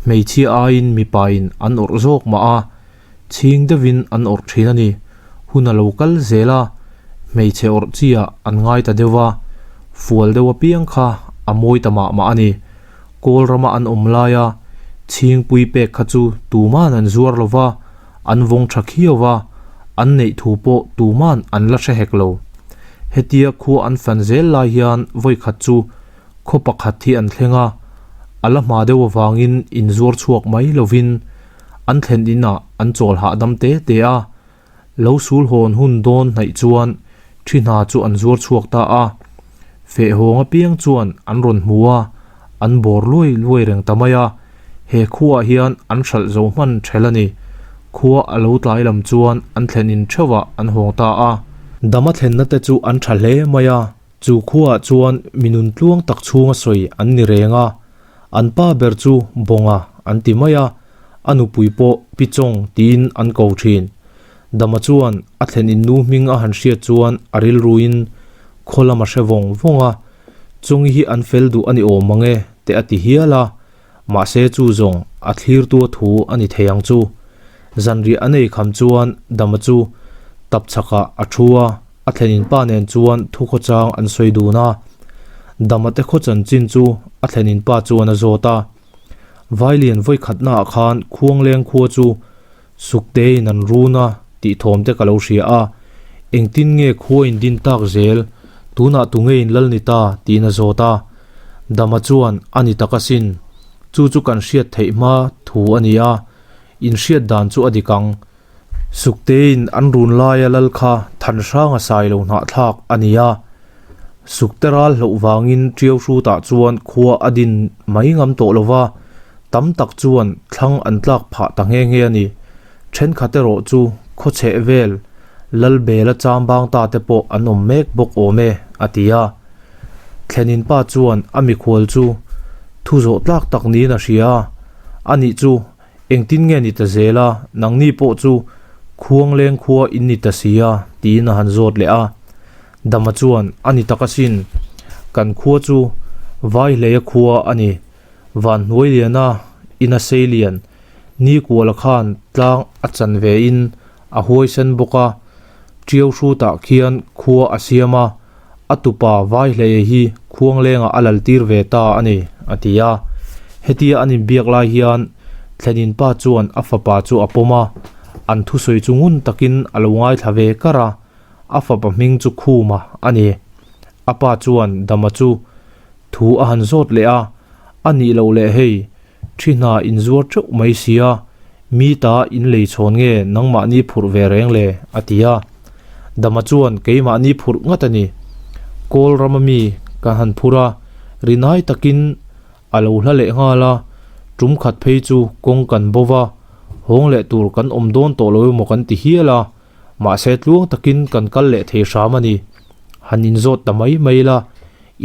hmeichhia aiin mipain an awrh zawk mah a, chhing deuhin an awrh thin a ni. Hun a lo kal zel a, hmeichhe awrh chi ah an ngai ta deuh a, fual deuh apiang kha a mawi ta mah mah a ni. Kawl rama an awm laia chhingpui pek kha chu tuman an zuar lo va, an vawng tha khiau va, an neih thu pawh tuman an la hre hek lo. Hetia khua an fan zel lai hian vawi khat chu khaw pakhat hi an thleng a, a la hma deuh avangin inzuar chhuak mai lovin an thlen inah an chawl hahdam te te a. Lo sul hawn hun dawn hnaih chuan thi hna chu an zuar chhuak ta a. Feh hawng apiang chuan an rawn hmu a, an bawr luai luai reng ta mai a. He khuaah hian an hralh zo hman ṭhel a ni. Khua a lo tlai lam chuan an thlen in ṭheuhah an hawng ta a. Dama thlenna te chu an ṭha hle mai a, chu khuaah chuan mi nun tluang tak chhunga sawi an ni reng a. An pa ber chu Bawnga an ti mai a, a nupui pawh Pi Chawng tiin an ko thin. Dama chuan a thlen in nu hming a han hriat chuan a rilruin khaw lam a hre vawng vawng a, Chawngi hi an fel duh a ni awm mang e te a ti hial a, mahse chu zawng a thlirtua thu a ni thei ang chu. Zanriah an ei kham chuan Dama chu tapchhakah a thu a, a thlen in pa nen chuan thukhawchang an sawi dun a. Dama te khaw chanchin chu a thlen in pa chuan a zawt a. Vailian vawi khatnaah khan Khuangleng khua chu Suktein an run a tih thawm te ka lo hria a, engtin nge khua in din tak zel, tunah tu nge in lal ni ta tiin a zawt a. Dama chuan a ni tak asin, chu chu kan hriat theih hma thu a ni a, in hriat dan chu a dik ang. Suktein an run laia lal kha Thanhranga sai lo hnahthlak a ni a, Sukte ral hloh vangin Ṭiau hrutah chuan khua a din mai ngam tawh lo va, tam tak chuan thlang an tlak phah ta nghe nghe a ni. Ṭhenkhat erawh chu khaw chheh vel Lalbela chambang ta te pawh an awm mek bawk awm e, a ti a. Thlenin pa chuan a mikhual chu thu zawh tlak tak niin a hria a, anih chu Engtin nge ni ta zel a, nangni pawh chu Khuangleng khua in ni ta si a, tiin a han zawt leh a. Dama chuan, A ni tak asin, kan khua chu Vaihleia khua a ni. Van hnuai liana ina sei lian, ni kuala khan tlang a chan ve in a huaisen bawk a, Ṭiau hrutah khian khua a siam a, a tupa Vaihleia hi Khuanglengah a lal tir ve ta a ni, a ti a. Hetia an inbiak lai hian thlenin pa chuan a fapa chu a pawm a, an thusawi chu ngun takin a lo ngaithla ve kar a, a fapa hming chu Khuma a ni. A pa chuan Dama chu thu a han zawt leh a, A nih loh leh hei, Thi hna in zuar teuh mai sia, mi ta in lei chhawn nge nangmahni phurh ve reng le? a ti a. Dama chuan keimahni phurh ngat a ni. Kawl rama mi ka han phur a, rinai takin a lo hla leh nghal a, tum khat phei chu kawng kan bo va, hawng leh tur kan awm dawn tawh lo emaw kan ti hial a, mahse tluang takin kan kal leh thei hram a ni. Han inzawt ta mai mai la,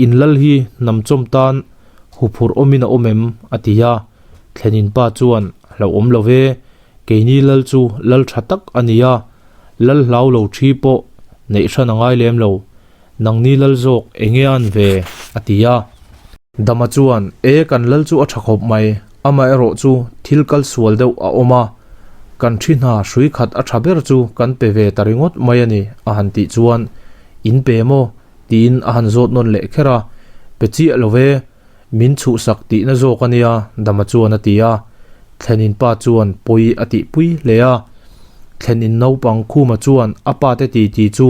in lal hi hnam chawm tan Huphurh awmin a awm em? a ti a. Thlenin pa chuan, Hlauhawm lo ve, keini lal chu lal tha tak a ni a, lal hlau lo thi pawh neih hran a ngai lem lo, nangni lal zawk eng nge an ve? a ti a. Dama chuan, E, kan lal chu a tha khawp mai, amaherawh chu thil kal sual deuh a awm a, kan thi hna hrui khat a tha ber chu kan pe ve ta ringawt mai a ni, a han tih chuan, In pe maw? Tiin a han zawt nawn leh kher a, Pe chiah lo ve, min chhuhsak tihna zawk a nia, Dama chuan a ti a. Thlenin pa chuan pawi a tihpui hle a. Thlenin naupang Khuma chuan a pate titi chu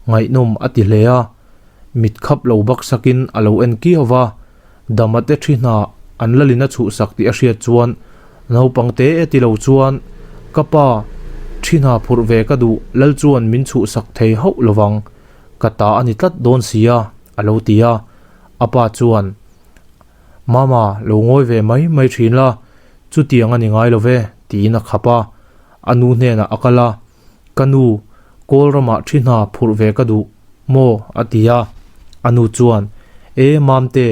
ngaihnawm a ti hle a. Mit khap lo baksakin a lo en kiau va, Dama te thi hna an lalin a chhuhsak tih a hriat chuan naupang te e ti lo chuan, Ka pa, Thi hna phurh ve ka duh, Lal chuan min chhuhsak thei hauh lovang, ka ta a ni tlat dawn si a, a lo ti a. A pa chuan, Mama, lo ngawi ve mai mai thin la, chutiang a ni ngai lo ve, tiin a khap a. A nu hnenah a kal a, Ka nu, kawl ramah thi hna phurh ve ka duh maw? a ti a. A nu chuan, E Mamte,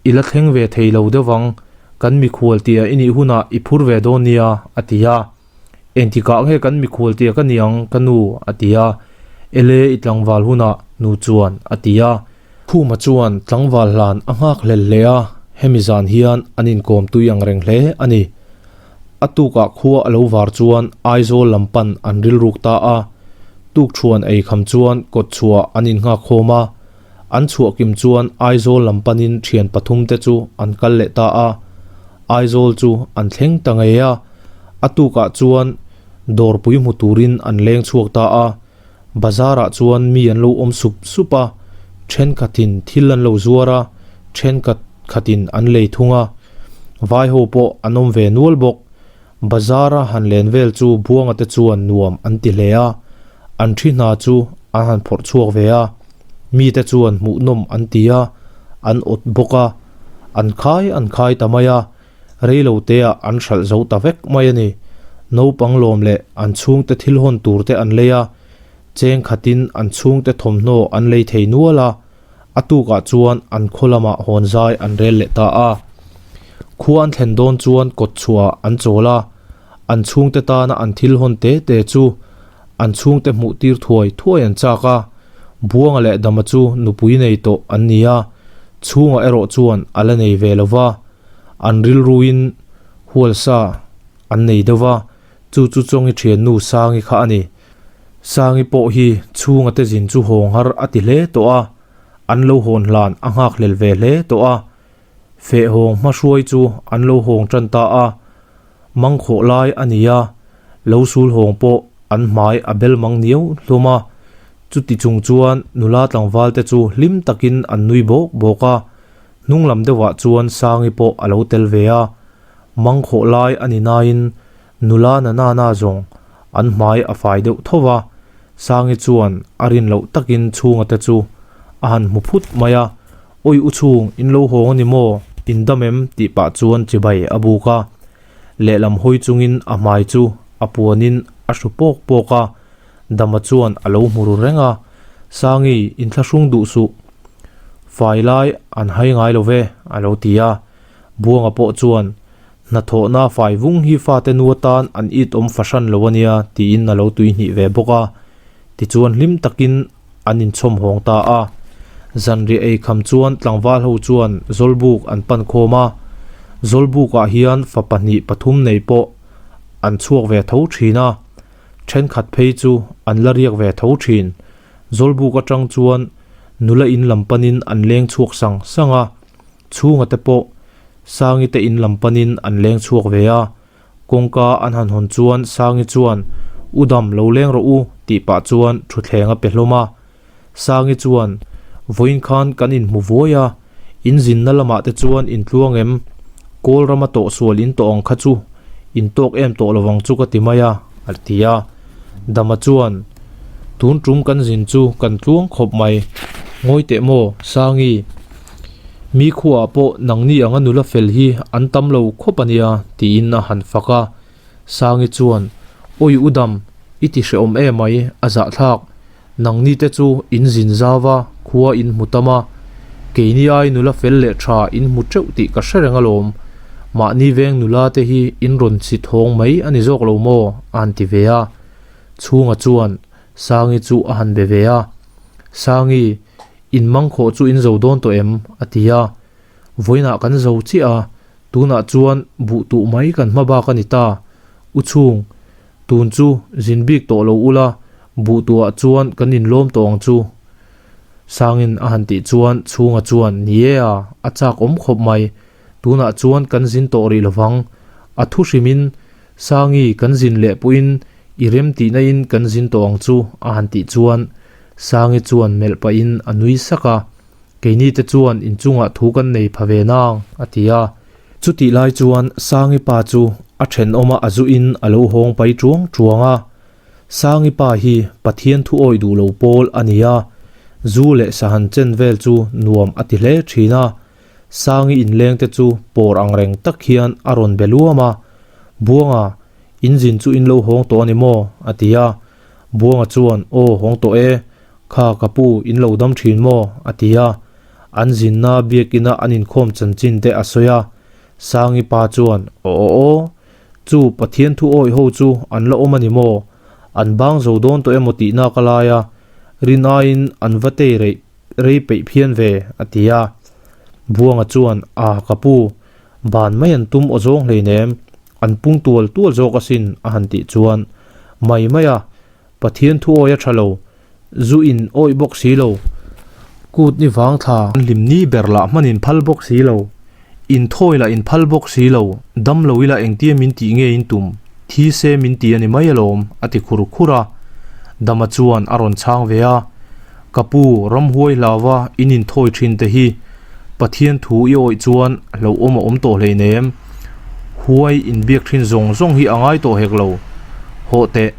i la thleng ve thei lo deuh ang, kan mikhual tia i nih hunah i phur ve dawn nia, a ti a. Engtikah nge kan mikhual tia ka ni ang, ka nu? a ti a. Ele, i tlangval hunah, nu chuan a ti a. Khuma chuan tlangval hlan a nghak hlel hle a, hemi zan hian an inkawm tui ang reng hle a ni. A tukah khua a lo var chuan Aizawl lam pan an rilruk ta a, tukṭhuan ei kham chuan kawtchhuah an innghak khawm a, an chhuah kim chuan Aizawl lam panin ṭhian pathum te chu an kal leh ta a, Aizawl chu an thleng ta ngei a, a tukah chuan dawrpui hmu turin an leng chhuak ta a, Bazar ah chuan mi an lo awm sup sup a, thenkhatin thil an lo zuar a, thenkhat khatin an lei thung a, vai ho pawh an awm ve nual bawk. Bazar a han len vel chu Buanga te chuan nuam an ti hle a, an thi hna chu an han phawrh chhuak ve a, mi te chuan hmuhnawm an ti a, an awt bawk a, an khai an khai ta mai a. Reilo te ah an hralh zo ta vek mai a ni. Naupang lawm leh an chhungte thil hawn tur te an lei a, cheng khatin an chhungte thawmhnaw an lei thei nual a, a tukah chuan an khaw lamah hawn zai an rel leh ta a. Khua an thlen dawn chuan kawt chhuah an chawl a, an chhungte tana an thil hawn te te chu an chhungte hmuh tir thuai thuai an chak a, Buanga leh Dama chu nupui nei tawh an ni a, chhunga erawh chuan a la nei ve lo va. An rilruin hualsa an nei deuh va, chu chu Chawngi thiannu Sangi kha a ni. Sangi pawh hi chhunga te zin chu hawng har a ti hle tawh a, an lo hawn hlan a nghakhlel ve hle tawh a. Fehhawng hmahruai chu an lo hawng tan ta a, mangkhawh lai a ni a, lo sul hawng pawh an hmai a bel mang niau hlawm a. Chuti chung chuan nula tlangval te chu hlim takin an nui bawk bawk a, Hnung lam deuhah chuan Sangi pawh a lo tel ve a, mangkhawh lai a ni nain nula na na na zawng an hmai a fai deuh tho va, Sangi chuan a rin loh takin chhunga te chu a han hmu phut mai a, Awi u chhung, in lo hawng a ni maw? In dam em? tih pah chuan chibai a buk a, lehlam hawi chungin a hmai chu a puanin a hru pawk pawk a, Dama chuan a lo hmu ru reng a, Sangi, inthlahrung duh suh. Fai lai an hai ngai lo ve, a lo ti a. Buanga pawh chuan, Hnathawhna fai vung hi fate nu atan an it awm fahran lo a nia, tiin a lo tuihnih ve bawk a. Tichuan hlim takin an inchhawm hawng ta a. Zanriah ei kham chuan tlangval ho chuan Zawlbuk an pan khawm a. Zawlbukah hian fa pahnih pathum nei pawh an chhuak ve tho thin a. Thenkhat phei chu an la riak ve tho thin. Zawlbuk atang chuan nula in lam panin an leng chhuak sang sang a, chhunga te pawh Sangi te in lam panin an leng chhuak ve a. Kawngka an han hawn chuan Sangi chuan, U dam lo leng rawh u tih pah chuan thutthleng a pe hlawm a. Sangi chuan, Vawiin khan kan inhmu vuai a, in zinna lamah te chuan in tluang em? Kawl rama tawhsual in tawh ang kha chu in tawk em tawh lovang chu ka ti mai a, a ti a. Dama chuan, Tun tum kan zin chu kan tluang khawp mai. Ngawi teh maw, Sangi? Mi khuaah pawh nangni anga nula fel hi an tam lo khawp a nia, tiin a han fak a. Sangi chuan, Awi u Dam, i ti hrehawm emai, a zahthlak. Nangni te chu in zin zau a, khua in hmu tam a, keini ai nula fel leh tha in hmu teuh tih ka hre reng alawm. Mahni veng nula te hi in rawn chhi thawng mai a ni zawk lo maw? a han ti ve a. Chhunga chuan Sangi chu a han be ve a. Sangi, in mangkhawh chu in zo dawn tawh em? a ti a. Vawiinah kan zo chiah a, tunah chuan buh tuh mai kan hma bak a ni ta. U Chhung, Tun chu zin bik tawh lo ula, buh tuah chuan kan inlawm tawh ang chu. Sangin a han tih chuan chhunga chuan, Ni e a, a chak awm khawp mai. Tunah chuan kan zin tawh rih lovang. A thu hrimin, Sangi kan zin leh pawhin i rem tihna in kan zin tawh ang chu a han tih chuan Sangi chuan melh pahin a nui sak a. Keini te chuan inchungah thu kan nei pha ve nang, a ti a. Chutih lai chuan Sangi pa chu a thenawma a zuin a lo hawng pai tuang tuang a. Sangi pa hi Pathian thu awih duh lo pawl a ni a, zu leh sahan chen vel chu nuam a ti hle thin a. Sangi inleng te chu pawr ang reng tak hian a rawn be luam a, Buanga, in zin chu in lo hawng tawh a ni maw? a ti a. Buanga chuan, Aw, hawng tawh e. Kha ka pu, in lo dam thin maw? a ti a. An zinna biakina an inkhawm chanchin te a sawi a. Sangi pa chuan, Aw aw aw, chu Pathian thu awih ho chu an la awm a ni maw? An bang zo dawn tawh emaw tihna ka lai a, rin aiin an va tei reih rei peih phian ve, a ti a. Buanga chuan, A ka pu, ban mai an tum aw zawng hleinem, an pung tual tual zawk asin, a han tih chuan, Mai mai a, Pathian thu awi a tha lo, zu in awih bawk si lo, kut ni vang thla an hlim ni ber lah hman in phal bawk si lo, in thawi lah in phal bawk si lo, dam lo ila engtia min tih nge in tum, thi se min ti a ni mai alawm, a ti khur khur a. Dama chuan a rawn chhang ve a, Ka pu, ramhuai hlauva in inthawi thin te hi Pathian thu i awih chuan hlauhawm a awm tawh hleinem. Huai inbiak thin zawng zawng hi a ngai tawh hek lo. Hawh teh,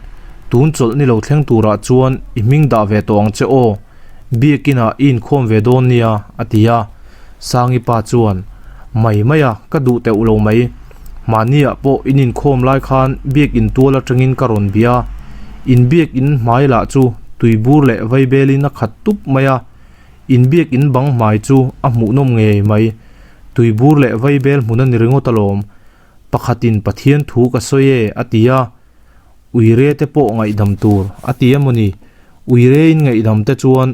tun chawlh ni lo thleng turah chuan i hming dah ve tawh ang che aw, biakinah i inkhawm ve dawn nia, a ti a. Sangi pa chuan, Mai mai a, ka duh teuh lo mai. Mahniah pawh in inkhawm lai khan biakin tual atangin ka rawn bia. In biakin hmai lah chu tuibur leh vaibelin a khat tup mai a. In biakin bang hmai chu a hmuhnawm ngei mai. Tuibur leh vaibel hmun a ni ringawt alawm. Pakhatin Pathian thu ka sawi e a ti a. Uire te pawh ngaihdam tur a ti emaw ni? Uire in ngaihdam te chuan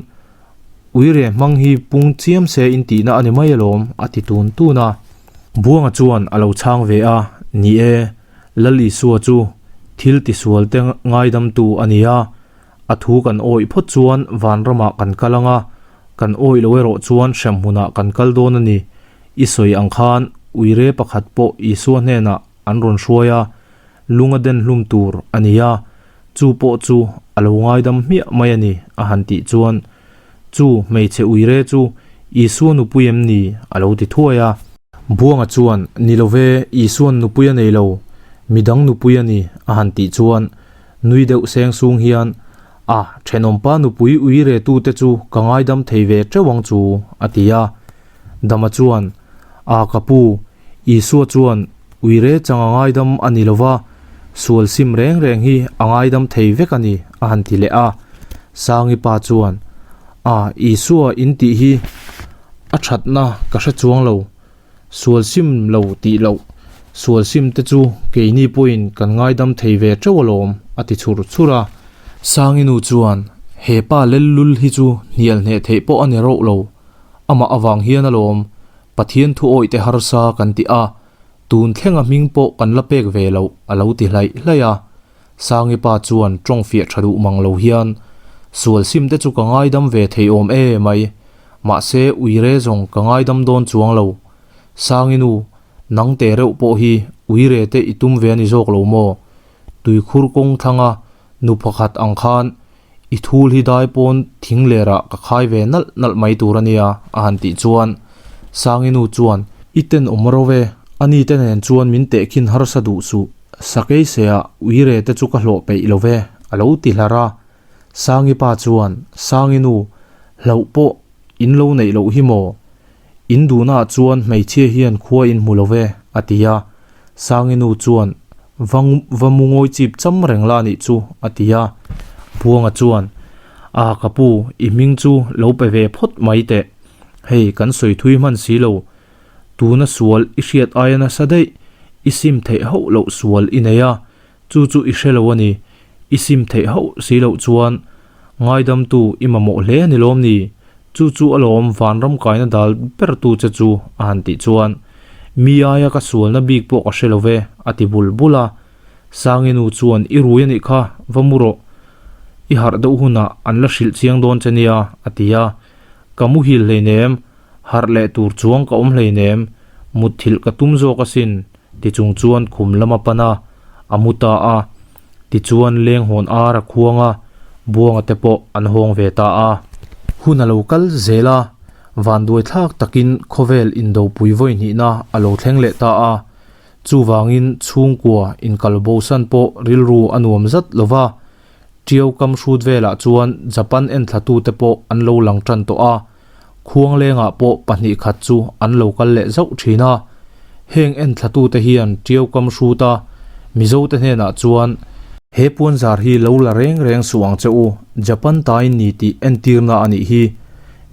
Uire hmang hi pung chiam se in tihna a ni mai alawm a ti tun tun a. Buanga chuan a lo chhang ve a, Ni e, Lal Isua chu thil tisual te ngaidamtu a ni a, a thu kan awih phawt chuan vanramah kan kal ang a, kan awih lo erawh chuan hremhmunah kan kal dawn a ni. I sawi ang khan uire pakhat pawh Isua hnenah an rawn hruai a, lung a den hlum tur a ni a, chu pawh chu a lo ngaidam hmiah mai a ni, a han tih chuan, Chu hmeichhe uire chu Isua nupui em ni? a lo ti thuai a. Buanga chuan, Ni lo ve, Isua'n nupui a nei lo, midang nupui a ni, a han tih chuan, nui deuh seng sung hian, A, thenawmpa nupui uire tute chu ka ngaidam thei ve teuh ang chu, a ti a. Dama chuan, A ka pu, Isua chuan uire chang a ngaidam a ni lova, sual sim reng reng hi a ngaidam thei vek a ni, a han ti leh a. Sangi pa chuan, A, Isua in tih hi a thatna ka hre chuang lo, sual sim lo tih loh, sual sim te chu keini pawhin kan ngaidam thei ve teuh alawm, a ti chhur chhur a. Sangi nu chuan, He pa lellul hi chu hnial hneh theih pawh a ni rauh lo, amah avang hian alawm, Pathian thu awih te harsa kan ti a, tun thlenga hming pawh kan la pek ve loh a lo ti hlaih hlaih a. Sangi pa chuan tawng fiah tha duh mang lo hian, Sual sim te chu ka ngaidam ve thei awm e mai, mahse uire zawng ka ngaidam dawn chuang lo. Sangi nu, nang te reuh pawh hi uire te i tum ve a ni zawk lo maw? Tuikhur kawng thlanga nu pakhat ang khan I thul hi dai pawn thing lerah ka khai ve nalh nalh mai tur a nia, a han tih chuan Sanginu chuan, I tenawm ro e, a ni te nen chuan min tehkhin harsa duh suh, sakei seah uire te chu ka hlawh peih lo ve, a lo ti hlar a. Sangi pa chuan, Sanginu, hlauh pawh in lo neih loh hi maw? In duhnaah chuan hmeichhia hian khua in hmu lo ve, a ti a. Sanginu chuan, Va va mu ngawi chip cham reng la anih chu, a ti a. Buanga chuan, A ka pu, i hming chu lo pe ve phawt mai teh. Hei, kan sawi thui hman si lo. Tuna sual i hriat aia nasa daih, i sim theih hauh loh sual i nei a, chu chu i hre lo a ni. I sim theih hauh si loh chuan ngaidamtu i mamawh hle a ni lawm ni? Chu chu alawm vanram kaina dal ber tu che chu a han tih chuan mi aia ka sualna bik pawh ka hre lo ve a ti bul bul a. Sangi nu chuan i rui a nih kha va mu rawh i harh deuh hunah an la hrilh chiang dawn che nia a ti a. Ka muhil hleinem harh leh tur chuang ka awm hleinem mutthilh ka tum zawk asin ti chung chuan khum lam a pan a a mu ta a. Tichuan lenghawn ar a khuang a, Buanga te pawh an hawng ve ta a. Hun a lo kal zel a, vanduai thlak takin khawvel indopui vawi hnihna a lo thleng leh ta a. Chuvangin chhungkua inkal bosan pawh rilru a nuam zat lo va. Ṭiau kam hrut velah chuan Japan enthlatute pawh an lo lang ṭan tawh a, Khuanglengah pawh pahnih khat chu an lo kal leh zauh ṭhin a. Heng enthlatute hian Ṭiau kam hruta Mizote hnenah chuan, He puanzar hi lo la reng reng suh ang che u, Japan tain ni tih entirna a nih hi.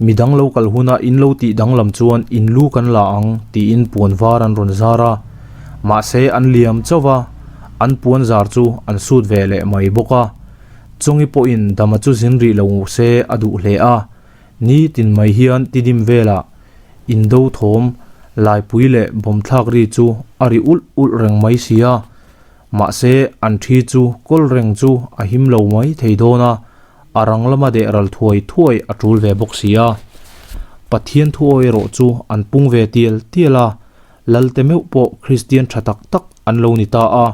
Midang lo kal huna in lo tih danglam chuan in lu kan la ang, tiin puan var an rawn zar a. Mahse an liam chauh va, an puan zar chu an sut ve leh mai bawk a. Chawngi pawhin dama chu zin rih lo se a duh hle a. Nitin mai hian tidim velah indo thawm laipui leh bawmthlak ri chu a ri ulh ulh reng mai si a. Mahse an thi chu kawl reng chu a him lo mai thei dawn a. A rang lama deh ral thuai thuai a tul ve bawk si a. Pathian thu awi erawh chu an pung ve tial tial a, Lalte meuh pawh Kristian tha tak tak an lo ni ta a.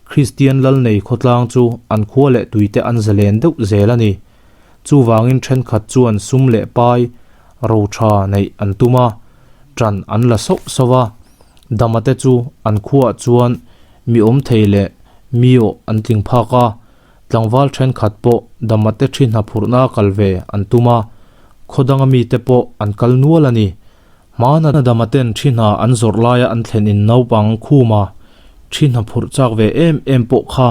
Kristian lal nei khawtlang chu an khua leh tuite an zalen deuh zel a ni. Chuvangin thenkhat chuan sum leh pai ro tha neih an tum a, tan an la sauh sauh a. Damate chu an khuaah chuan mi awm thei leh mi awh an tling phak a. Tlangval thenkhat pawh damate thi hna phurhna kal ve an tum a, khaw danga mite pawh an kal nual a ni. Hmana damaten thi hna an zawrh laia an thlen in naupang khuma thi hna phurh chak ve em em pawh kha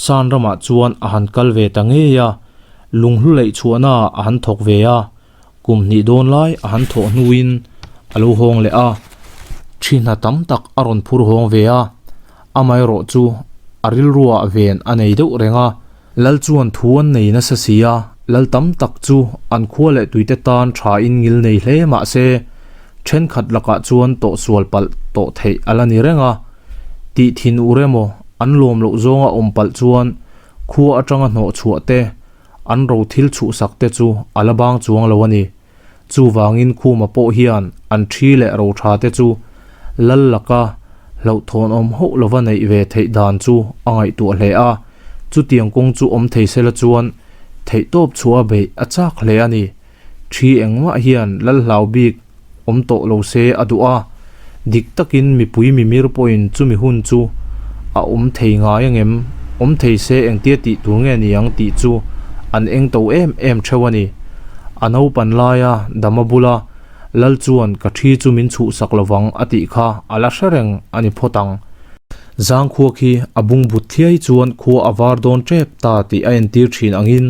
San ramah chuan a han kal ve ta ngei a, lunghlu leih chhuahna a han thawk ve a. Kum hnih dawn lai a han thawh hnuin a lo hawng leh a, thi hna tam tak a rawn phur hawng ve a, amaherawh chu a rilruah ven a nei deuh reng a, Lal chuan thu an nei nasa si a, lal tam tak chu an khua leh tuite tan tha in ngil nei hle mah se, thenkhat lakah chuan tawhsual palh tawh theih a la ni reng a, tih thin ur emaw an lawm loh zawnga awm palh chuan khua atanga hnawh chhuah te An ro thil chhuhsak te chu a la bang chuang lo a ni. Chuvangin Khuma pawh hian an thi leh ro tha te chu lal laka hlauhthawnawm hauh lova neih ve theih dan chu a ngaihtuah hle a. Chutiang kawng chu awm thei sela chuan theihtawp chhuah a beih a chak hle a ni. Thi engmah hian lal hlau bik awm tawh lo se a duh a, dik takin mipui mimir pawhin chumi hun chu a awm thei ngai angem, awm thei se engtia tih tur nge ni ang tih chu an eng to em em theuh a ni. A naupan laia dama bula Lal chuan ka thi chu min chhuhsak lovang a tih kha a la hre reng a ni phawt ang. Zangkhua khi a bungbut thliai chuan khua a var dawn tep ta tih a entir thin angin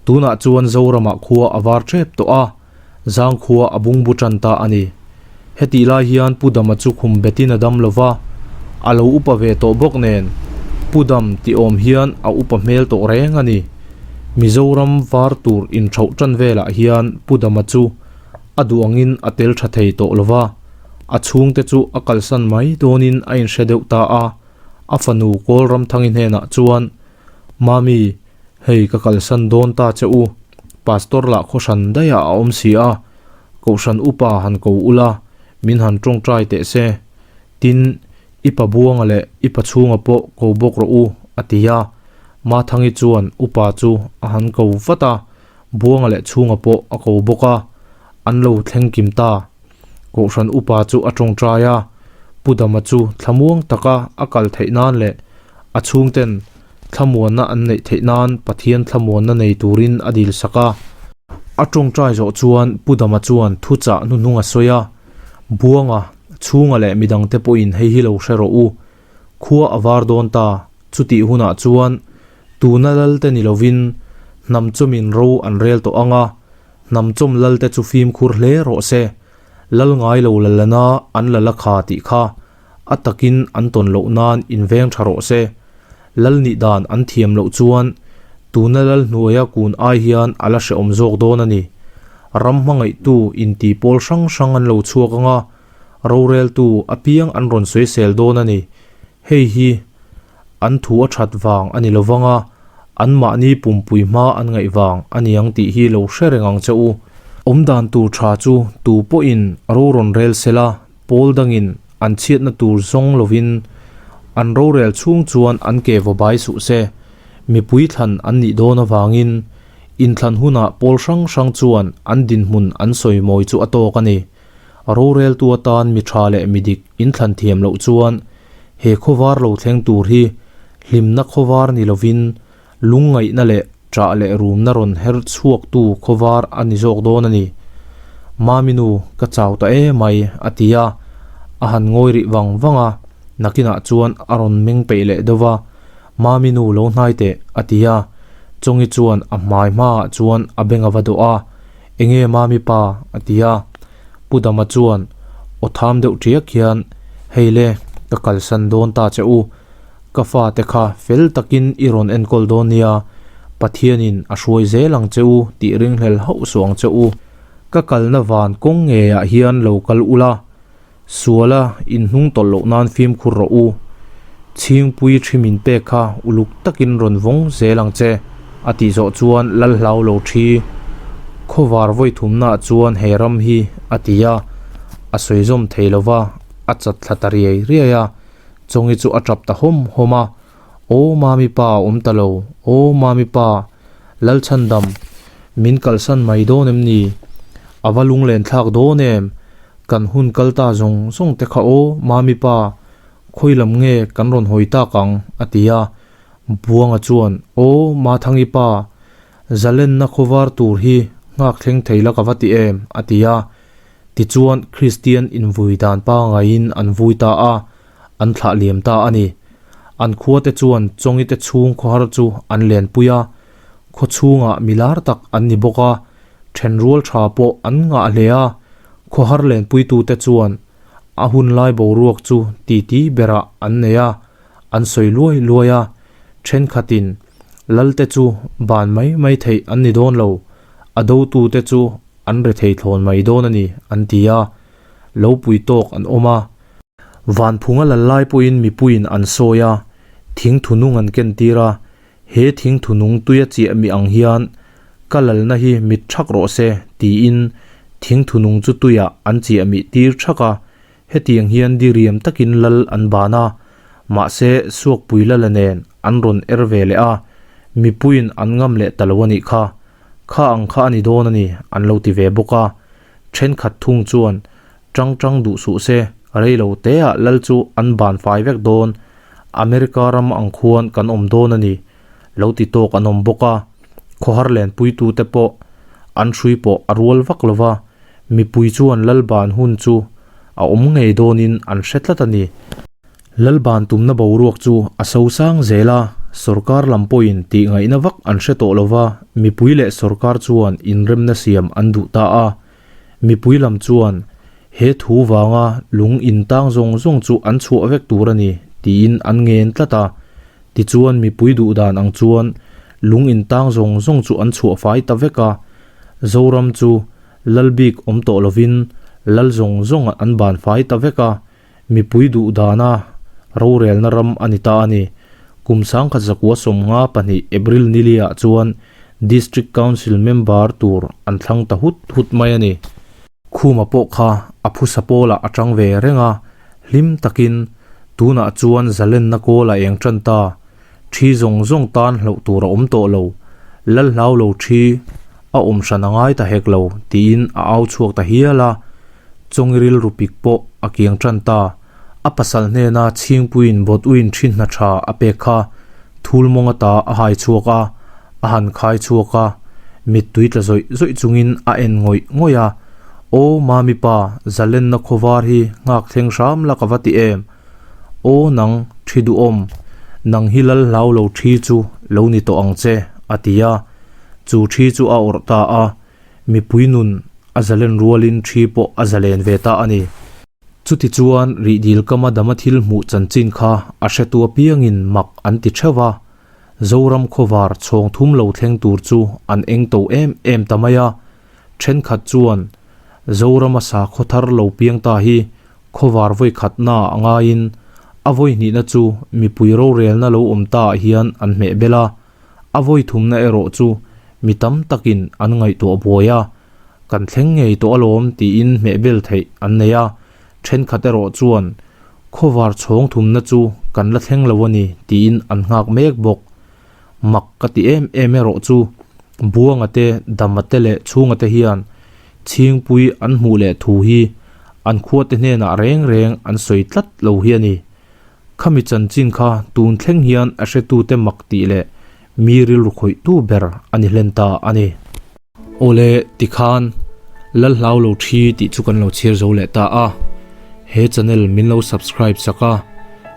tunah chuan Zoramah khua a var tep tawh a, Zangkhua a bungbu tan ta a ni. Hetih lai hian Pu Dama chu khum betin a dam lo va, a lo upa ve tawh bawk nen Pu Dam tih awm hian a upa hmel tawh reng a ni. Mizoram var tur inthauh tan velah hian Pu Dama chu a duh angin a tel tha thei tawh lo va, a chhungte chu a kalsan mai dawnin a inhre deuh ta a, a fanu Kawlramthangi hnenah chuan, Mami, hei ka kalsan dawn ta che u, Pastor lah khaw hran daihah a awm si a, Kohhran upa han ko ula, min han tawngtai teh se. Tin, i pa Buanga leh i pa chhunga pawh ko bawk rawh u, a ti a. Mathangi chuan upa chu a han ko vat a, Buanga leh chhunga pawh a ko bawk a, an lo thleng kim ta. Kohhran upa chu a tawngtai a, Pu Dama chu thlamuang taka a kal theih nan leh a chhungten thlamuanna an neih theih nan Pathian thlamuanna nei turin a dil sak a. A tawngtai zawh chuan Pu Dama chuan thuchah hnuhnung a sawi a, Buanga, chhunga leh midangte pawhin hei hi lo hre rawh u. Khua a var dawn ta, chutih hunah chuan tuna lalte ni lovin hnam chawmin ro an rel tawh ang a, Hnam chawm lalte chu fimkhur hle rawh se, lal ngai lo la lana an la la kha tih kha a takin an tawn loh nan inveng tha rawh se. Lal nih dan an thiam loh chuan tuna lal hnuaia kun ai hian a la hrehawm zawk dawn a ni. Ram hmangaihtu inti pawl hrang hrang an lo chhuak ang a, roreltu apiang an rawn sawisel dawn a ni. Hei hi An thu a that vang a ni lo vang a, anmahni pumpui hma an ngaih vang a ni ang tih hi lo hre reng ang che u. Awmdan tur tha chu tu pawhin ro rawn rel sela, pawl dangin an chhiatna tur zawng lovin an rorel chhung chuan an ke vaw bai suh se. Mipui thlan an nih dawn avangin inthlan hunah pawl hrang hrang chuan an dinhmun an sawi mawi chu a tawk a ni. Roreltu atan mi tha leh mi dik inthlan thiam loh chuan he khawvar lo thleng tur hi hlimna khawvar ni lovin Lungngaihna leh ṭah leh rumna rawn her chhuaktu khawvar a ni zawk dawn a ni. Mami nu, ka chau ta emai, a ti a, a han ngawi rih vang vang a, nakinah chuan a rawn meng peih leh deuh va, Mami nu lo hnai teh, a ti a, Chawngi chuan a hmai hmaah chuan a beng a va dawh a, Enge Mami pa? a ti a, Pu Dama chuan aw tham deuh ṭiak hian, Hei le, ka kalsan dawn ta che u, Ka fate kha fel takin i rawn enkawl dawn nia, Pathianin a hruai zel ang che u tih ringhlel hauh suh ang che u. Ka kalna van kawng ngeiah hian lo kal ula, suala inhnung tawlh loh nan fimkhur rawh u. Chhingpui thi min pek kha uluk takin rawn vawng zel ang che, a tih zawh chuan lal hlau lo thi. Khawvar vawi thumnaah chuan he ram hi a ti a, a sawi zawm thei lova, a chat thla ta riai riai a. Chawngi chu a tap ta hawm hawm a, Aw Mami pa a awm ta lo, aw Mami pa, Lalchhandam, min kalsan mai dawn em ni? A va lunglen thlak dawn em? Kan hun kal ta zawng zawng te kha aw Mami pa, khawi lam nge kan rawn hawi tak ang? a ti a. Buanga chuan, Aw Mathangi pa, zalenna khawvar tur hi nghak thleng thei la ka va ti em? a ti a. Tichuan, Kristian invui dan pangaiin an vui ta a, an thlah liam ta a ni. An khuate chuan Chawngite chhung khawhar chu an lenpui a, khaw chhungah mi lar tak an ni bawk a, thenrual tha pawh an ngah hle a, khawhar lenpuitute chuan a hunlai boruak chu titi berah an nei a, an sawi luai luai a, thenkhatin Lalte chu ban mai mai theih an ni dawn lo, a dotute chu an rethei thlawn mai dawn a ni, an ti a. Lo pui tawk an awm a. Vanphunga lal lai pawhin mipuiin an sawi a, thing thunung an ken tir a, he thing thunung tuia chiah mi ang hian ka lalna hi mit thak rawh se, tiin thing thunung chu tuiah an chiah mih tir thak a, hetiang hian diriam takin lal an ban a, mahse Suakpui lala nen an rawn er ve leh a, mipuiin an ngam leh ta lo a nih kha. Kha ang kha a ni dawn a ni, an lo ti ve bawk a. Thenkhat thung chuan, Tang tang duh suh se, rei lo teah lal chu an ban fai vek dawn, America ram ang khuan kan awm dawn a ni, lo ti tawk an awm bawk a. Khawhar lenpuitute pawh an hrui pawh a rual vak lo va, mipui chuan lal ban hun chu a awm ngei dawnin an hre tlat a ni. Lalban tumna boruak chu a sosang zel a, sorkar lam pawhin tih ngaihna vak an hre tawh lova, mipui leh sorkar chuan inremna siam an duh ta a. Mipui lam chuan he thu vanga lung intang zawng zawng chu an chhuah vek tur a ni tiin an ngen tlat a. Tichuan mipui duh dan ang chuan lung intang zawng zawng chu an chhuah fai ta vek a. Zoram chu lal bik awm tawh lovin lal zawng zawng an ban fai ta vek a. Mipui duh dana rorelna ram a ni ta a ni. Kum sangkhat zakua 52 April niliah chuan District Council member tur an thlang ta hut hut mai a ni. Khuma pawh kha a phusa pawlah a tang ve reng a, hlim takin tunah chuan zalenna kawl a eng tan ta. Thi zawng zawng tan hlauh tur a awm tawh lo, lal hlau lo thi a awm hran a ngai ta hek lo tiin a au chhuak ta hial a, Chawngi rilru pik pawh a kiang tan ta. A pasal hnena Chhingpuiin bawtuiin thi hna tha a pek kha thul mawng ata a hai chhuak a, a han khai chhuak a, mittui tla zawih zawih chungin a en ngawih ngawih a, Aw Mami pa, zalenna khawvar hi nghak thleng hram la ka va ti em? Aw nang, thi duhawm, nang hi lal hlau lo thi chu lo ni tawh ang che, a ti a. Chu thi chu a awrh ta a, mipui nun a zalen rualin thi pawh a zalen ve ta a ni. Chutichuan rihdil kama dama thil hmuh chanchin kha a hretu apiangin mak an ti theuh a, Zoram khawvar chhawng thum lo thleng tur chu an eng to em em ta mai a. Thenkhat chuan Zorama sakhaw thar lo piang ta hi Khawvar vawi khatna a ngaiin a vawi hnihna chu mipui rorelna lo awm ta ah hian an hmeh bel a, a vawi thumna erawh chu mi tam takin an ngaihtuah buai a, kan thleng ngei tawh alawm tiin hmeh bel theih an nei a, thenkhat erawh chuan khawvar chhawng thumna chu kan la thleng lo a ni tiin an nghak mek bawk. Mak ka ti em em erawh chu Buanga te, Dama te leh Chhunga te hian Chhingpui an hmuh leh thu hi an khuate hnenah reng reng an sawi tlat lo hi a ni. Khami chanchin kha tun thleng hian a hretute mak tih leh mi rilru khawihtu ber a ni hlen ta a ni. Awle, tikhan Lal hlau lo thi tih chu kan lo chhiar zo leh ta a. He channel min lo subscribe sak a,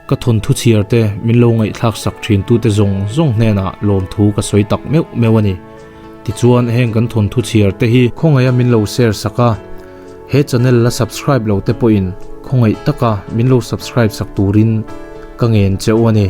ka thawnthu chhiar te min lo ngaihthlak sak thin tute zawng zawng hnenah lawmthu ka sawi tak meuh meuh a ni. Tichuan heng kan thawnthu chhiar te hi khawngaih a min lo share sak a, he channel la subscribe lo te pawhin khawngaih taka min lo subscribe sak turin ka ngen che u a ni.